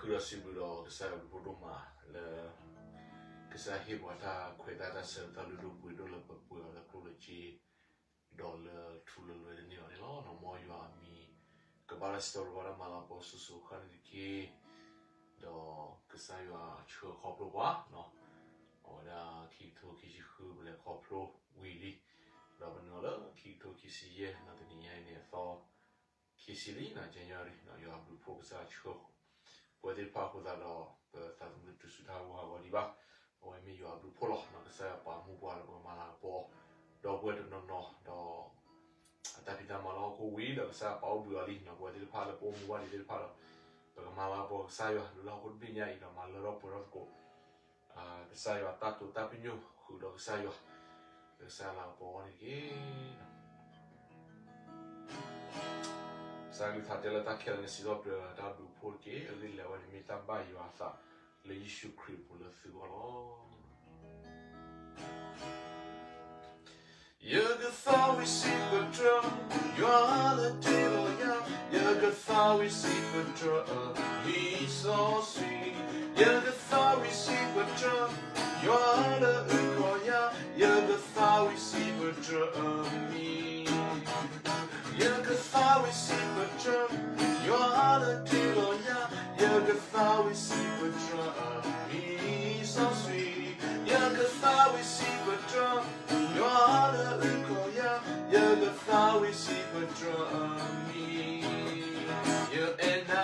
ဃုာ်ဒီးစံးဘျုးဒီးကစၢ်ယွၤဘျုးဖးဒိၣ်မးလၢ ကစၢ်ဟ့ၣ်ပှၤတၢ်ခွဲးတၢ်ယာ်တၢ်ဆၢကတီၢ်လုၢ်ဒိၣ်ပှ့ၤဒိၣ်လၢပပှဲၤအီၤလၢကျိၣ်လၢစ့ ဒီးလၢထူလၢလွဲတန့ၢ်ဘၣ်န့ၣ်လီၤ. မ်ယွၤအမံၤ ကဘၣ်တၢ်စံးထီၣ်ပတြၢၤဘၣ်တၢ်မၤလၤကပီၤဆူၣ်ဆူၣ်ခီၣ်န့ၣ်တက့ၢ်. ဒီးကစၢ်ယွၤဆှၢခီဖျိပှၤ အဝဲဒၣ်ခံကထိခံဆံဃု ပလဲၤခီဖျိဝံၤလံ, ဒီးပနုာ်လီၤလၢခံကထိခံဆံယဲၢ် တနံၤညါအံၤန့ၣ်အသီ ခံဆံလံ January ယွၤအဘျုးအဖှိၣ်ကစၢ်ဆှၢ ပဝဲသ့ၣ်တဖၣ်အဃိသတးဒီး ပသးသမူတတုၤဆူၣ်ထီၣ်ဂီၤဟးဂီၤဒံးဘၣ်. အဝဲမ့ၢ်ယွၤအဘျုးအဖှိၣ်လီၤ. ကစၢ်ယွၤပာ်မူပှၤဒီးပကမၤလၤကပီၤ ဒီပုၢ်ဝဲၢ်တနီၤနီၤ ဒီးအတၢ်ဖံးတၢ်မၤလၢဟီၣ်ခိၣ်ဝံၤဒီး ကစၢ်ယွၤပာ်အိၣ်ဘှံးအီၤလံ. ပဝဲသ့ၣ်တဖၣ်လၢပအိၣ်မူဘၣ်ဒံးသ့ၣ်တဖၣ်ဒီး ပကမၤလၤကပီၤကစၢ်ယွၤ လၢလၢဟီၣ်ခိၣ်တဘ့ၣ်ညါအံၤဒီး မၤလၢထီၣ်ပှဲၤထီၣ်သကိး ကစၢ်ယွၤတၢ်တိာ်တၢ်ပညိၣ် ဃုာ်ဒီးကစၢ်ယွၤ လၢကစၢ်ယွၤလၤကပီၤအဂီၢ်န့ၣ်တက့ၢ်. ကစၢ်ကလုၢ်ကထါတဲလၢတၢ်ခဲလၢာ်န့ၣ် စံးထီၣ်ပတြၢၤတၢ်ဘျုးဖှိၣ်တက့ၢ်. အဂ့ၢ်ဒ်လဲၣ် အဝဲန့ၣ်မ့ၢ်တၢ်ဘၣ်ယွၤအသး လၢယ့ၣ်ၡူးခရံာ်အပူၤလၢသုဂီၢ်လီၤ. ယကသးဝံၣ်စံးပတြၢၤ ယွၤလၢတ့လီၤယၤ, ယကသးဝံၣ်စံးပတြၢၤအမံၤစီဆှံ, ယကသးဝံၣ်စံးပတြၢၤ ယွၤလၢအုၣ်ကီၤယၤ, ယကသးဝံၣ်စံးပတြၢၤအမံၤ, ယကသးဝံၣ်စံးပတြၢၤ ယွၤလၢတ့လီၤယၤ, ယကသးဝံၣ်စံးပတြၢၤအမံၤစီဆှံ, ယကသးဝံၣ်စံးပတြၢၤ ယွၤလၢအုၣ်ကီၤယၤ, ယကသးဝံၣ်စံးပတြၢၤအမံၤ, ယအဲၣ်နၤ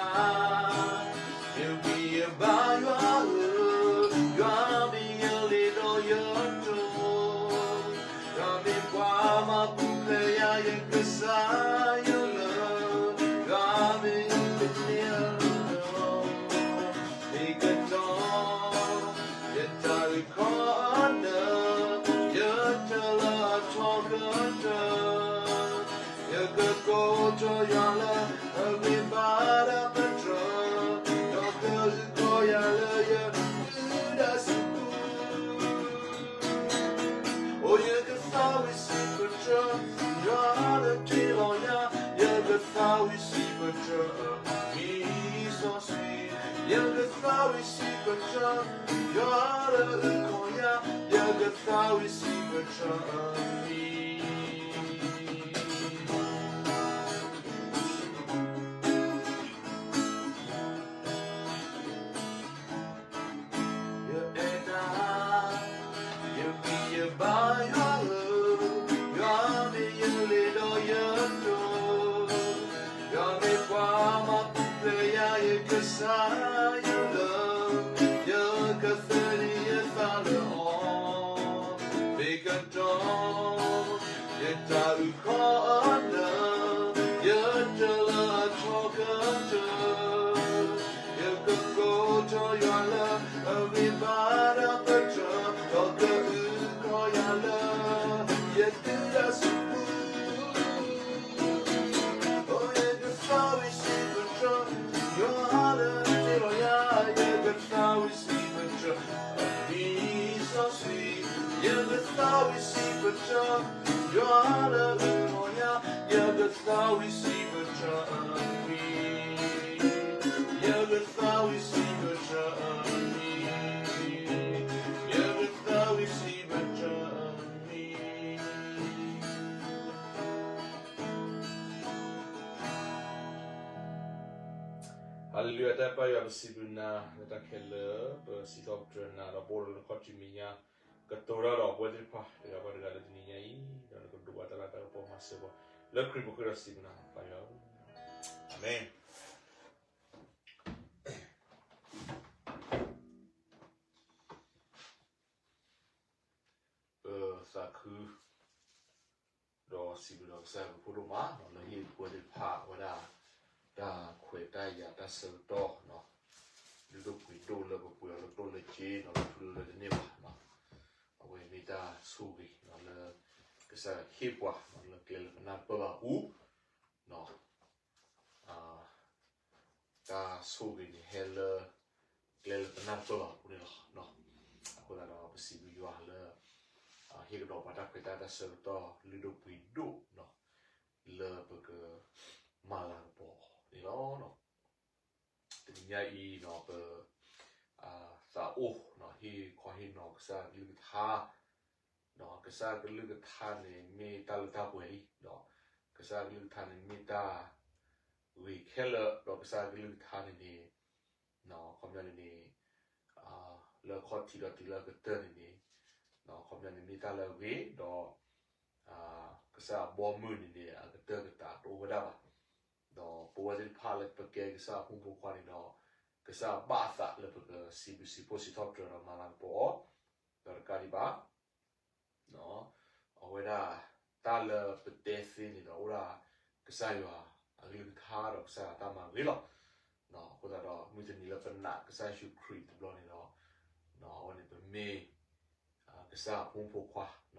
ယဂံၢ်ယဘါယွၤဧၢ, ယွၤမ့ၢ်ယလံာ်ဒီးယတိၤ, ယွၤမ့ၢ်ပှၤမၤပူၤဖျဲးယၤ ယကစၢ်ယွၤလၢ, ယွၤမ့ၢ်ယတမ့ၢ်အလၢ, မ့ၢ်ကတီၤ ယတၢ်အုၣ်ကီၤအနၢ, ယတၢ်လၢအထီကတၢၢ် ယကကိးထီၣ်ယွၤလၢအဂံၢ်ဘါတၢ်ပတြၢၤ, ဒီးကအုၣ်ကီၤယၤလၢယဒုၣ်ဒါစုပူၤ, အိၣ်ယကသးဝံၣ်စံးပတြၢၤ ယွၤလၢတ့လီၤယၤ, ယကသးဝံၣ်စံးပတြၢၤအမံၤစီဆှံ, ယကသးဝံၣ်စံးပတြၢၤ ယွၤလၢအုၣ်ကီၤယၤ, ယကသးဝံၣ်စံးပတြၢၤအမံၤ ယအဲၣ်နၤ ယဂံၢ်ယဘါယွၤဧၢ, ယွၤမ့ၢ်ယလံာ်ဒီးယတိၤ, ယွၤမ့ၢ်ပှၤမၤပူၤဖျဲးယၤ ယကစၢ်ယွၤလၢ, ယကသးဒ့ယသးလၢအီၤ, မ့ၢ်ကတီၤ ယတၢ်အုၣ်ကီၤအနၢ, ယတၢ်လၢအထီကတၢၢ်, ယကကိးထီၣ်ယွၤလၢအဂံၢ်ဘါတၢ်ပတြၢၤ, ဒီးကအုၣ်ကီၤယၤလၢယဒုၣ်ဒါစုပူၤ, အိၣ်ယကသးဝံၣ်စံးပတြၢၤ ယွၤလၢတ့လီၤယၤ, ယကသးဝံၣ်စံးပတြၢၤအမံၤစီဆှံ, ယကသးဝံၣ်စံးပတြၢၤ ယွၤလၢအုၣ်ကီၤယၤ, ယကသးဝံၣ်စံးပတြၢၤအမံၤ, ယကသးဝံၣ်စံးပတြၢၤအမံၤ, ယကသးဝံၣ်စံးပတြၢၤအမံၤ Hallelujah တၢ်အဲၣ်ပၢ်ယွၤ ပစံးဘျုးနၤ လၢတၢ်ခဲလၢာ် ပစံးထီၣ်ပတြၢၤနၤ ဒီးပအိၣ်ဒီးနခီၣ်ထံးမဲာ်ညါ ကတိၤတၢ်ဒီးပဝဲသ့ၣ်တဖၣ် တဂၤဘၣ်တဂၤလၢတနံၤညါအံၤ ဒီးနကဒိးဘၣ်တၢ်လၤတၢ်ကပီၤမၤစၢၤပှၤ လၢခရံာ်ပဃ့ဒီးစံးဘျုးနၤ ပၢ်ယွၤဧၢ, အၤမ့ၣ်. ပသးခု ဒီးစံးဘျုးဒီးကစၢ်ယွၤအဘျုးဖးဒိၣ်မး လၢဟ့ၣ်ပဝဲသ့ၣ်တဖၣ်ဝဲဒၣ် တၢ်ခွဲးတၢ်ယာ်တၢ်ဆၢကတီၢ် လုၢ်ဒိၣ်ပှ့ၤဒိၣ်လၢပပှ့ၤအီၤလၢကျိၣ်လၢစ့ လၢထူလၢလွဲတန့ၢ်ဘၣ်, အဝဲမ့ၢ်တၢ်ဆိၣ်ဂ့ၤလၢ ကစၢ်ယွၤဟ့ၣ်ပှၤ လၢကျဲလၢပနၢ်ပၢၢ်ဘၣ်အပူၤ တၢ်ဆိၣ်ဂ့ၤန့ၣ်ဟဲလၢ ကျဲလၢပနၢ်ပၢၢ်ဘၣ်အပူၤန့ၣ်လီၤ. အဃိသတးဒီး ပစံးဘျုးယွၤလၢ ဟ့ၣ်ကဒီးပှၤတၢ်ခွဲးတၢ်ယာ်တၢ်ဆၢကတီၢ် လုၢ်ဒိၣ်ပှ့ၤဒိၣ် လၢပကမၤလၤကပီၤန့ၣ်လီၤ. တနံၤညါအံၤနီၤ ပ သးအိၣ်နီၤ ဟ့ၣ်ခီဟ့ၣ်နီၤကစၢ်ကလုၢ်ကထါ, ဒီးကစၢ်ကလုၢ်ကထါန့ၣ် မ့ၢ်တၢ်လၢတၢ်ပှဲၤလံ, ဒီးကစၢ်ကလုၢ်ကထါန့ၣ် မ့ၢ်တၢ်ဂ့ၤခဲလၢာ်, ဒီးကစၢ်ကလုၢ်ကထါန့ၣ်န့ၣ် ခီပညီန့ၣ်န့ၣ် လၢခီၣ်ထံးဒီးတုၤလၢအကတၢၢ်န့ၣ်န့ၣ် ခီပညီန့ၣ်မ့ၢ်တၢ်လၢအဂ့ၤ, ဒီး ကစၢ်အဘီအမုၢ်န့ၣ်န့ၣ် အကတၢၢ်ကတၢၢ်တအိၣ်ဝဲဒၣ်ဘၣ်. ဒီးပဝဲသ့ၣ်တဖၣ်လၢပကဲကစၢ်အဖိမုၣ်ဖိခွါန့ၣ်ဒီး ကစၢ်ဘၣ်အသးလၢပကစံးဘျုးစံးဖှိၣ်စံးထီၣ်ပတြၢၤဒီးမၤလၤကပီၤအီၤ, ဒီးတကးဒံးဘၣ် အဝဲဒၣ် တၢ်လၢပတဲသ့န့ၣ်ဒီး အိၣ်ဒၣ်ကစၢ်ယွၤအကလုၢ်ကထါဒီးကစၢ်ယွၤတၢ်မၤဂ့ၤလီၤ. အဃိသတးဒီး မုၢ်တနံၤလၢပနာ်ကစၢ်ယ့ၣ်ၡူးခရံာ်တဘျီန့ၣ်ဒီး အဝဲန့ၣ်ပမ့ၢ် ကစၢ်အဖိမုၣ်ဖိခွါ, ဒီး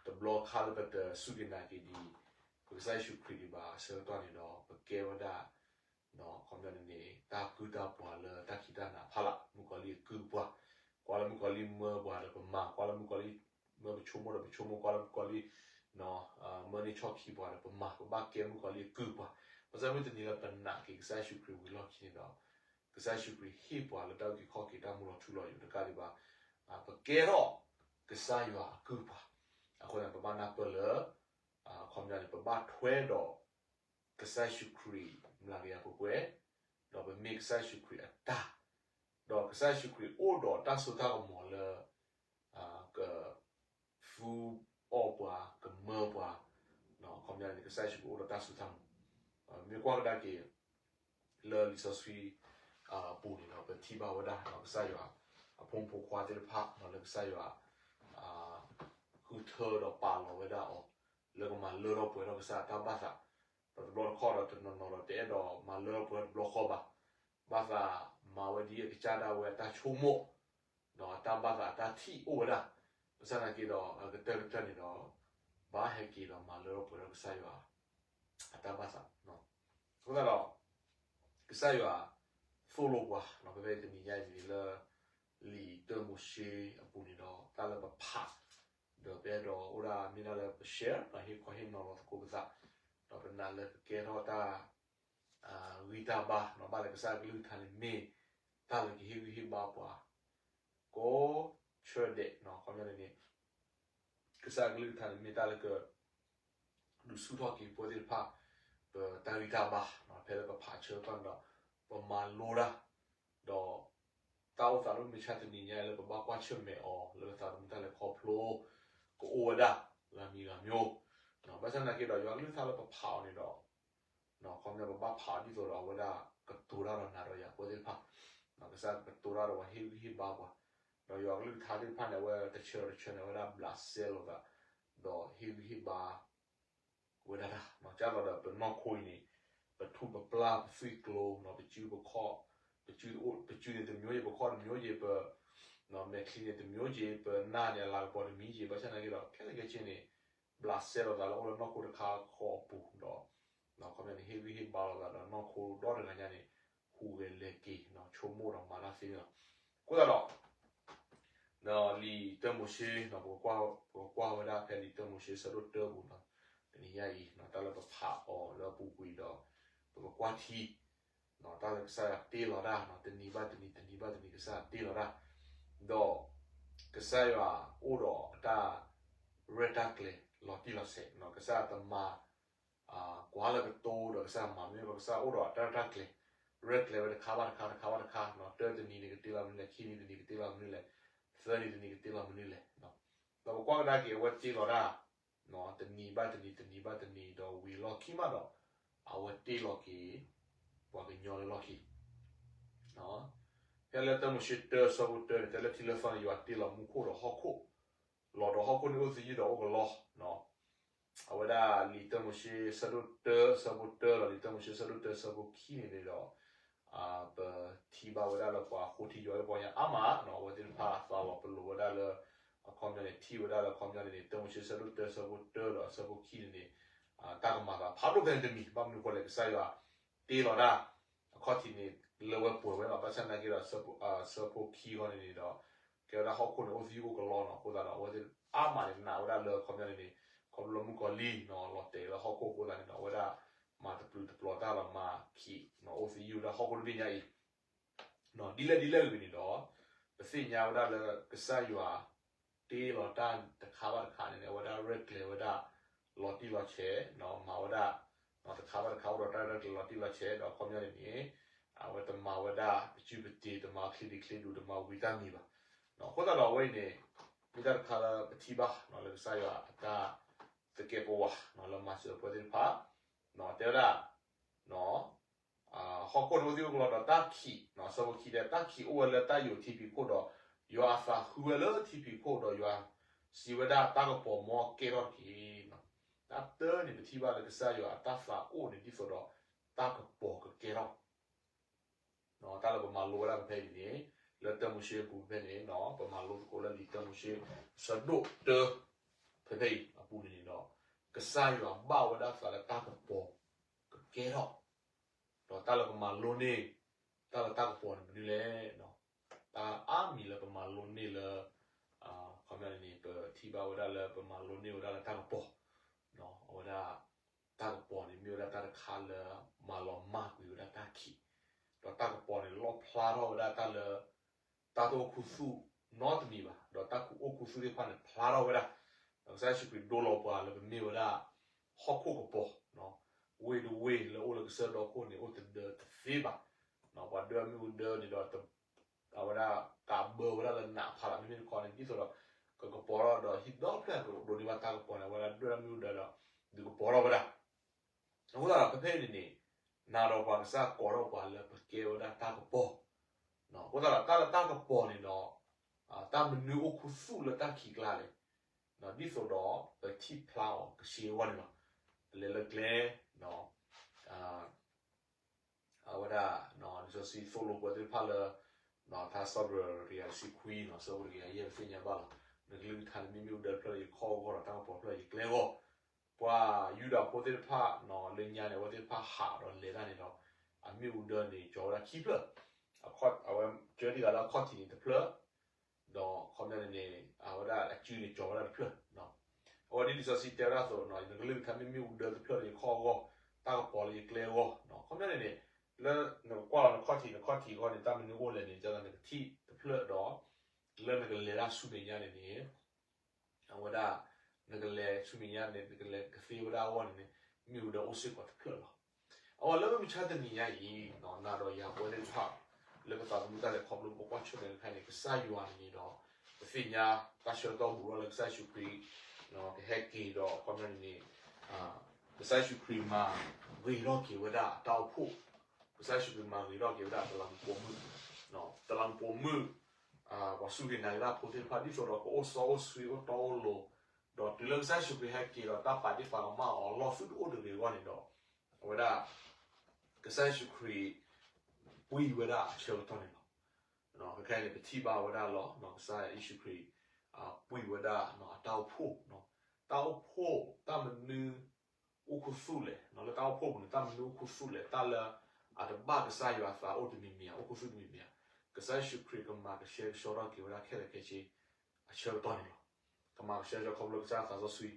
တဘျီခါလၢပတစူၢ်က့ၤနာ်က့ၤဒံး ပကစၢ်ယ့ၣ်ၡူးခရံာ်ဒံးဘၣ်အဆၢကတီၢ်န့ၣ်ဒီး ပကဲဝဲဒၣ် ခီပညီန့ၣ်န့ၣ် တၢ်ကုၢ်တၢ်ပှၤလၢတၢ်ခံးတၢ်နၤဖးလၢ်, မုၣ်ကီၤလံၢ်အကုၢ်ပှၤ, ကွၢ်လၢမုၣ်ကီၤလံၢ်မၢပှၤဒီးပမၤ, ကွၢ်လၢမုၣ်ကီၤလံၢ်မၢပဆိကမိၣ်ဒီးပဆိကမိၣ်, ကွၢ်လၢမုၣ်ကီၤလံၢ် မၢန့ၢ်ဆီၣ်ခံပှၤဒီးပမၤ, ပဘၣ်ကဲမုၣ်ကီၤလံၢ်အကုၢ်ပှၤ. ဘၣ်ဆၣ်မုၢ်တနံၤလၢပနာ်က့ၤကစၢ်ယ့ၣ်ၡူးခရံာ်ဝံၤလီၢ်ခံန့ၣ်ဒီး ကစၢ်ယ့ၣ်ၡူးခရံာ်ဟ့ၣ်ပှၤလၢတၢ်အုၣ်က့ၤခီၣ်က့ၤတၢ်မူလီၤထူလီၤယိာ်တကးဒံးဘၣ်, ပကဲထီၣ်ကစၢ်ယွၤအကုၢ်ပှၤ. အဃိန့ၣ် ပဘၣ်နၢ်ပၢၢ်လၢ အခီပညီန့ၣ် ပဘၣ်ထွဲဒီး ကစၢ်ယ့ၣ်ၡူးခရံာ်မျးကယၤပှဲၤပှဲၤ, ဒီးပမ့ၢ်ကစၢ်ယ့ၣ်ၡူးခရံာ်အတၢ်, ဒီးကစၢ်ယ့ၣ်ၡူးခရံာ်အိၣ်ဒီးတၢ်စိတၢ်ကမီၤလၢ က သူအီၣ်ပှၤ ကမၢပှၤ, အခီပညီန့ၣ် ကစၢ်ယ့ၣ်ၡူးခရံာ်အိၣ်ဒီးတၢ်စိတၢ်ကမီၤ, မ့ၢ်ကွၢ်ကဒါက့ၤ လၢလံာ်စီဆှံအပူၤန့ၣ်ဒီး ပထံၣ်ဘၣ်ဝဲဒၣ် ကစၢ်ယွၤအဖိမုၣ်ဖိခွါသ့ၣ်တဖၣ်လၢကစၢ်ယွၤ ဃုထၢဒီးပာ်လီၤဝဲဒၣ်အီၤ လၢကမၤလၢထီၣ်ပှဲၤထီၣ်ကစၢ်အတၢ်ဘၣ်သး, ဒီးတဘျီတခီၣ်ဒီးတနီၤနီၤဒီး တအဲၣ်ဒိးမၤလၢထီၣ်ပှဲၤထီၣ်တဘျီဃီဘၣ်, ဘၣ်သးမၤဝဲဒ်အကစၢ်ဒၣ်ဝဲအတၢ်ဆိကမိၣ် ဒီးအတၢ်ဘၣ်သးအတၢ်ထံၣ်အိၣ်ဝဲဒၣ်, ဘၣ်ဆၣ်သနာ်က့ဒီး အကတၢၢ်ကတၢၢ်န့ၣ်ဒီး ဘၣ်ဟဲက့ၤဒီးမၤလၢထီၣ်ပှဲၤထီၣ်ကစၢ်ယွၤ အတၢ်ဘၣ်သး, အဃိသတးဒီး ကစၢ်ယွၤသိၣ်လိပှၤ ဖဲတနံၤညါအံၤန့ၣ်လၢ လံာ်တၢမိၤၡ့အပူၤန့ၣ်ဒီး တၢ်လၢပဖး ဒီးပအဲၣ်ဒိးအိၣ်ဒၣ်မ့ၢ်ဒၣ်လၢပ share ဒီးဟ့ၣ်ခီဟ့ၣ်နီၤလီၤသကိးပသး, ဒီးပနာ်လၢကကဲထီၣ်တၢ် ဂံၢ်တၢ်ဘါ ဘၣ်လၢကစၢ်အကလုၢ်ကထါန့ၣ်မ့ၢ် တၢ်လၢကဟ့ၣ်ဂံၢ်ဟ့ၣ်ဘါပှၤ ကိးဆၢဒဲး, ခီပညီန့ၣ်န့ၣ် ကစၢ်အကလုၢ်ကထါန့ၣ်မ့ၢ်တၢ်လၢက ဒုးဆူၣ်ထီၣ်က့ၤပဝဲသ့ၣ်တဖၣ် ပတၢ်ဂံၢ်တၢ်ဘါ, ဖဲလၢပဖးဆၢကတီၢ်န့ၣ်ဒီး ပမၤလိတၢ်, ဒီး တၢ်အိၣ်သးလၢမုၢ်မဆါတနံၤညါအံၤ လၢပဘၣ်ကွၢ်ဆၢၣ်မဲာ်အီၤ လၢပသးသမူတၢ်လဲၤခီဖျိ ကအိၣ်ဝဲဒၣ် ဂၤမံၤဂၤမံၤ, ဘၣ်ဆၣ်သနာ်က့ဒီး ယွၤအကလုၢ်ကထါလၢပဖးအီၤန့ၣ်ဒီး ခီပညီပဘၣ်ဖးအီၤဒ်သိးဒီးအဝဲဒၣ်ကတိၤတၢ်ဒီးနၤဒီးယၤပဝဲသ့ၣ်တဖၣ်, ကစၢ်ကတိၤတၢ်ဒီးပှၤဟ့ၣ်ဂံၢ်ဟ့ၣ်ဘါပှၤ, ဒီးယွၤအကလုၢ်ကထါသ့ၣ်တဖၣ်န့ၣ် အဝဲတဆၢတဆၢန့ၣ် အဝဲဒၣ်ဘျးစဲလိာ်သး ဒီးဟ့ၣ်ဂံၢ်ဟ့ၣ်ဘါ ဝဲဒၣ်တၢ်, ကသိးဒီးပနီၢ်ခိအံၤန့ၣ် ပထူၣ်ပပျၢ်ပသွံၣ်ကျိ ပစုပခီၣ်, ပစုန့ၣ်တမျိုးယ့ၤ ပခီၣ်တမျိုးယ့ၤ ပ မဲာ်ချံန့ၣ်တမျိုးယ့ၤ ပနၢ်န့ၣ်အလၤကပီၤတမံၤယ့ၤ ဘၣ်ဆၣ်သနာ်က့ဒီး ခဲလၢာ်ခဲဆ့န့ၣ် ဘျးစဲလိာ်သးလၢအိၣ်လၢနီၢ်ခိတခါဃီအပူၤဒီး ခီပညီန့ၣ် ဟ့ၣ်ဂံၢ်ဟ့ၣ်ဘါလိာ်သးဒီးနီၢ်ခိဒီတဂၤညါန့ၣ် ဟူးဂဲၤလဲၤက့ၤ ဆိကမိၣ်ဒီးမၤတၢ်သ့န့ၣ်လီၤ. အဃိသတးဒီး ဒီးလံာ်တၢမိၤၡ့ ပကကွၢ်ဝဲဒၣ်ဖဲလံာ်တၢမိၤၡ့ဆၢဒိၣ်တၢပူၤဒီး တနံၤညါအံၤ တၢ်လၢပဖးအီၤလၢအပူၤကွံာ်ဒီး ပကကွၢ်ထံ တၢ်လၢကစၢ်ယွၤတ့လီၤတၢ် တနံၤဘၣ်တနံၤ တနံၤဘၣ်တနံၤ ကစၢ်ယွၤတ့လီၤတၢ်, ဒီး ကစၢ်ယွၤအိၣ်ဒီးအတၢ်ရဲၣ်တၢ်ကျဲၤလီၤတံၢ်လီၤဆဲး, ကစၢ်တမၤ ကွၢ်လၢကတိၤဒီးကစၢ်မၤမ့ၢ်ဘၣ် ကစၢ်အိၣ်ဒီးအတၢ်ရဲၣ်တၢ်ကျဲၤ, ရဲၣ်ကျဲၤဝဲတခါဘၣ်တခါ တခါဘၣ်တခါ, တၢတနံၤန့ၣ်ကတ့လီၤမနုၤလဲၣ်, ခံနံၤတနံၤကတ့လီၤမနုၤလဲၣ်, သၢနံၤတနံၤကတ့လီၤမနုၤလဲၣ်, ဒီးပကွၢ်ကဒါက့ၤအဝဲတ့လီၤတၢ် တနံၤဘၣ်တနံၤ တနံၤဘၣ်တနံၤ ဒီးဝံၤလီၢ်ခံမးဒီး အဝဲတ့လီၤက့ၤ ပှၤကညီလၢလီၢ်ခံ ဖဲလၢတၢမိၤၡ့တၢဆၢဖိတၢန့ၣ် တဲလၢထံလၢသီန့ၣ် ယွၤတ့လီၤမူခိၣ်ဒီးဟီၣ်ခိၣ်, လီၤဒီးဟီၣ်ခိၣ်န့ၣ်အိၣ်သယုၢ်ဒီးအိၣ်ကလီ, အဝဲဒၣ်လံာ်တၢမိၤၡ့ဆၢဒိၣ်တၢဆၢဖိတၢဒီး လံာ်တၢမိၤၡ့ဆၢဒိၣ်တၢဆၢဖိခံန့ၣ်န့ၣ်ဒီး ပထံၣ်ဘၣ်ဝဲဒၣ်လၢပှၤဃိထံယွၤအပှၤညါအါမး အဝဲသ့ၣ်တဖၣ်သးလီၤပလိာ်ဝဲဒၣ်လၢ အခီပညီန့ၣ် ထံၣ်ဝဲဒၣ်လၢအခီပညီန့ၣ်န့ၣ် တၢမိၤၡ့ဆၢဒိၣ်တၢဆၢဖိတၢဒီးဆၢဖိခံန့ၣ်န့ၣ် တၢ်ကမၤသးဖးဒိၣ်ဖဲန့ၣ်တမံၤ ဘၣ်မနုၤဃိလဲၣ် ကစၢ်ယွၤတ့လီၤတၢ် အခီၣ်ထံးန့ၣ် လၢဝဲပှဲၤဝဲလီၤ. ဘၣ်ဆၣ်သနာ်က့ဒီး ဆၢဖိခံဃီန့ၣ်န့ၣ်ဒီး ကဲဝဲဒၣ်ဟီၣ်ခိၣ်န့ၣ်အိၣ်သယုၢ်အိၣ်ကလီနီၤ အဃိသတးဒီး အဝဲသ့ၣ်အါမးန့ၣ် နာ်ဝဲဒၣ်လၢအခီပညီန့ၣ်န့ၣ် ခီဖျိလၢမုၣ်ကီၤလံၢ်နီၤ လီၤတဲာ်လၢဟီၣ်ခိၣ်အဃိသတးန့ၣ်ဒီး အဝဲဒၣ် မၤတပျုာ်တပျီၤတၢ်လီၤမၤခံး အိၣ်သယုၢ်ဝဲဒၣ်ဟီၣ်ခိၣ်တဘ့ၣ်ညါအံၤ ဒ်လဲၣ်ဒ်လဲၣ်ဂ့ၤန့ၣ်ဒီး ပသ့ၣ်ညါဝဲဒၣ်လၢကစၢ်ယွၤ တ့လီၤတၢ်တခါဘၣ်တခါန့ၣ်န့ၣ် အဝဲဒၣ်ရဲၣ်ကျဲၤဝဲဒၣ် လီၤတံၢ်လီၤဆဲး မၤဝဲဒၣ် တခါဘၣ်တခါအိၣ်ဒီးတၢ်ရဲၣ်ကျဲၤလီၤတံၢ်လီၤဆဲး ဒီးအခီပညီန့ၣ်န့ၣ် အဝဲတမၤဝဲဒၣ်ပစုပတ့ တမၤချ့ဒံးချ့ဒူး တမၤဝံတၢ်မံၤဘၣ်. အဃိသတးဒီးအဝဲအံၤန့ၣ် မ့ၢ်တၢ်တခါလၢပထံၣ်ဘၣ်လၢကစၢ်ယွၤအတၢ်သကဲးပဝး လၢမၤစၢၤပှၤသ့ၣ်တဖၣ် တဲဝဲဒၣ် ဟီၣ်ခိၣ်န့ၣ်အိၣ်သယုၢ်ကလီဒီးတၢ်ခံး ဆၢဖိခံတဲ တၢ်ခံးအိၣ်ဝဲလၢတၢ်ယိာ်ထံဖံးခိၣ်ဒီး ယွၤအသးဃုဝဲလၢထံဖံးခိၣ်ဒီးယွၤ စံးဝဲဒၣ်တၢ်ကပီၤမ်ကဲထီၣ်တက့ၢ်. တၢ်တၢန့ၣ် ပထံၣ်ဘၣ်လၢကစၢ်ယွၤအတၢ်သးအိၣ်န့ၣ် ဒ်သိးဒီးတၢ်ကပီၤကကဲထီၣ် တၢ်လၢပမၤလိဝဲဒၣ်ဖဲဖဲအံၤန့ၣ် လၢတၢမိၤၡ့အပူၤဖဲဖဲန့ၣ် ပမၤလိသကိးလၢလံာ်တၢမိၤၡ့ ဆၢဒိၣ်တၢ ဖဲဖဲအံၤအပူၤန့ၣ်န့ၣ်ဒီး ကစၢ်ယွၤဘၣ်ဝဲဒၣ်သးလၢတၢ်ကပီၤ ကကဲထီၣ် ဒီးတၢ်လၢပမၤလိန့ၢ် တၢ်လၢတၢ်ကပီၤန့ၣ်မနုၤလဲၣ်. တၢ်အါမံၤလၢပမၤလိန့ၢ်လၢ ခီပညီန့ၣ် ပထံၣ်ဘၣ်ဝဲဒၣ်လၢပမၤလိန့ၢ်ဝဲဒၣ်လၢတၢ်ကပီၤ အဝဲဒၣ် တၢ်ကပီၤန့ၣ် မ့ၢ်ဝဲဒၣ်တၢ်တခါလၢ မၤလီၤမၢ်ကွံာ်ဝဲဒၣ်တၢ်ခံး, ဒီးတၢ်ကပီၤန့ၣ် လီၣ်ဖျါထီၣ်ဝဲဒၣ်တၢ်လၢ တၢ်တအိၣ်ခူသူၣ်နီတမံၤဘၣ်, ဒီးတၢ်အိၣ်ခူသူၣ်သ့ၣ်တဖၣ်န့ၣ် ဖျါထီၣ်ဝဲဒၣ်. ဒီးကစၢ်ယ့ၣ်ၡူးခရံာ်ဒိလီၤပှၤလၢပမ့ၢ်ဝဲဒၣ် ဟီၣ်ခိၣ်ကပီၤ, ဝ့ၢ်တဝ့ၢ်လၢအိၣ်လၢကစၢၢ်ဒီခိၣ်န့ၣ် အိၣ်တဒၢတသ့ဘၣ်. ပှၤဒၢမ့ၣ်အူဒၢန့ၣ်ဒီး အဝဲဒၣ်ကးဘၢဝဲဒၣ်လၢနးဖးလီၤ မ့မ့ၢ်တခီန့ၣ် ဒ်သိးဒီး ကကပီၤထီၣ်ဒီးဟံၣ်ဒီဖျၢၣ်ကဒိးန့ၢ်ဘၣ်တၢ်ကပီၤန့ၣ် အဝဲဒၣ်ဒၢမ့ၣ်အူဒၢဒီး ဒုးကပီၤထီၣ်ဝဲဒၣ်. အဃိသတးဒီး ဖဲဖဲအံၤန့ၣ်န့ၣ် နၤဒီးပှၤကစၢ်ကိးထီၣ်ပှၤလၢပကဲဝဲဒၣ်တၢ်ကပီၤ. အဃိသတးဒီး တၢ်လၢတၢ်ကပီၤန့ၣ်ဒီး တၢ်မနုၤအိၣ်ခူသူၣ်လၢတၢ်ခံးကျါလဲၣ်. ဒ်သိးဒီးပထံၣ်ဖျါအီၤကဆှီအဂီၢ်န့ၣ်လီၤ. ပလဲၤလၢကျဲ အဝဲဒၣ် လံာ်စီဆှံသိၣ်လိပှၤသ့ၣ်တဖၣ်လၢ ထါစံးပတြၢၤတကယၤတဆံခွံ ဆၢဖိတကယၤယဲၢ် ပသ့ၣ်ညါဘၣ်လီၤ. နကလုၢ်ကထါန့ၣ်မ့ၢ်မ့ၣ်အူဒၢတဖျၢၣ်လၢယခီၣ်အဂီၢ်ဒီး တၢ်ကပီၤတဖျၢၣ်လၢယကျဲအဂီၢ်. ပှၤယူဒၤဖိသ့ၣ်တဖၣ် လၢညါန့ၣ် အဝဲသ့ၣ်တဖၣ်ဟးဒီးလဲၤတၢ်န့ၣ်ဒီး အမ့ၣ်အူဒၢန့ၣ် ကၠီၤဝဲဒၣ်ခံဖျၢၣ်, အဝဲကၢတံၢ်ဃာ်လၢအခီၣ်ထံးန့ၣ်တဖျၢၣ် ဒီးခီပညီန့ၣ်န့ၣ် အဝဲဒၣ်အစုန့ၣ်ကၠီၤဝဲဒၣ်တဖျၢၣ်. အဝဲဒ်လံာ်စီဆှံတဲဝဲဒၣ်အသိး နကလုၢ်ကထါမ့ၢ်မ့ၣ်အူဒၢတဖျၢၣ်လၢယခီၣ်အဂီၢ်, တၢ်ကပီၤလၢယကျဲအဂီၢ်. ခီပညီန့ၣ်န့ၣ် လၢနကကွၢ်လီၤနခီၣ်ထံး နခီၣ်ထံးအဂီၢ်န့ၣ် တၢ်မနုၤအိၣ်လဲၣ်န့ၣ် ကၠီၤနကထံၣ်တဖျၢၣ်ဒီး လၢနကလဲၤတၢ်ဆူမဲာ်ညါန့ၣ်န့ၣ် အဝဲဒၣ် နကလဲၤဆူမဲာ်ညါန့ၣ် နကလဲၤကသ့ဝဲဒၣ်အဂီၢ်န့ၣ်န့ၣ် မ့ၣ်အူဒၢအိၣ်စ့ၢ်ကီးတဖျၢၣ်လီၤ. အဝဲလၢမုၢ်မဆါတနံၤညါအံၤ နၤဒီးယၤပဝဲသ့ၣ်တဖၣ် လၢပသးသမူတၢ်လဲၤခီဖျိပကွၢ်ဆၢၣ်မဲာ်တခါန့ၣ် ကစၢ်ယွၤန့ၣ်န့ၣ်ဒီး ပသ့ၣ်ညါတၢ်ဆၢကတီၢ်ဘူးထီၣ်လၢကစၢ်ယ့ၣ်ၡူးခရံာ် ကဟဲက့ၤဒီး ခီပညီန့ၣ်န့ၣ် ကစၢ်ယ့ၣ်ၡူးခရံာ်မၤဂ့ၤထီၣ်က့ၤဝဲဒၣ်အတၢ်အိၣ်ဖှိၣ်, ကစၢ်ယ့ၣ်ၡူးခရံာ်မၤဂ့ၤထီၣ်က့ၤဝဲဒၣ်တလးမူးပိာ်မုၣ်, တလးမူးပိာ်မုၣ် ပှၤစူၢ်က့ၤနာ်က့ၤတၢ်ဖိသ့ၣ်တဖၣ် ဒ်သိးဒီးကအိၣ်စီအိၣ်ဆှံ အိၣ်တီအိၣ်လိၤ, ဒီးတုၤလၢကစၢ်ယ့ၣ်ၡူးခရံာ်ဟဲက့ၤဒီး တၢ်ပာ်ဒ့ၣ်ပာ်ကမၣ်အီၤအလီၢ်သုတအိၣ်တဂ့ၤအဂီၢ်န့ၣ်ဒီး အဝဲဒၣ် ကစၢ်ယ့ၣ်ၡူးခရံာ် ပှံၢ်ဝဲဒၣ်အဆၢကတီၢ်န့ၣ်လီၤ. ခဲခဲအံၤန့ၣ် ပထံၣ်ဘၣ်ဝဲဒၣ်လီၤ ကစၢ်ယ့ၣ်ၡူးခရံာ် ပှံၢ်ဝဲဒၣ်အတၢ်အိၣ်ဖှိၣ်, တၢ်အိၣ်ဖှိၣ် တၢ်မနုၤအိၣ်ခူသူၣ်လဲၣ်, လၢတၢ်အိၣ်ဖှိၣ်ပူၤန့ၣ် တၢ်မနုၤအိၣ်ခူသူၣ်လဲၣ်, တၢ်လၢအတဘၣ်ကစၢ်ယွၤအသးအိၣ်တမံၤမံၤဧါ, အိၣ်ခူသူၣ်တမံၤမံၤဧါ, ကစၢ်ယ့ၣ်ၡူးခရံာ်ကမၤကဆှဲကဆှီထီၣ်က့ၤဝဲဒၣ်ခဲလၢာ်ခဲဆ့ အဆၢကတီၢ်န့ၣ်လီၤ. ကမၤကဆှဲကဆှီခီဖျိကစၢ်သးစီဆှံ,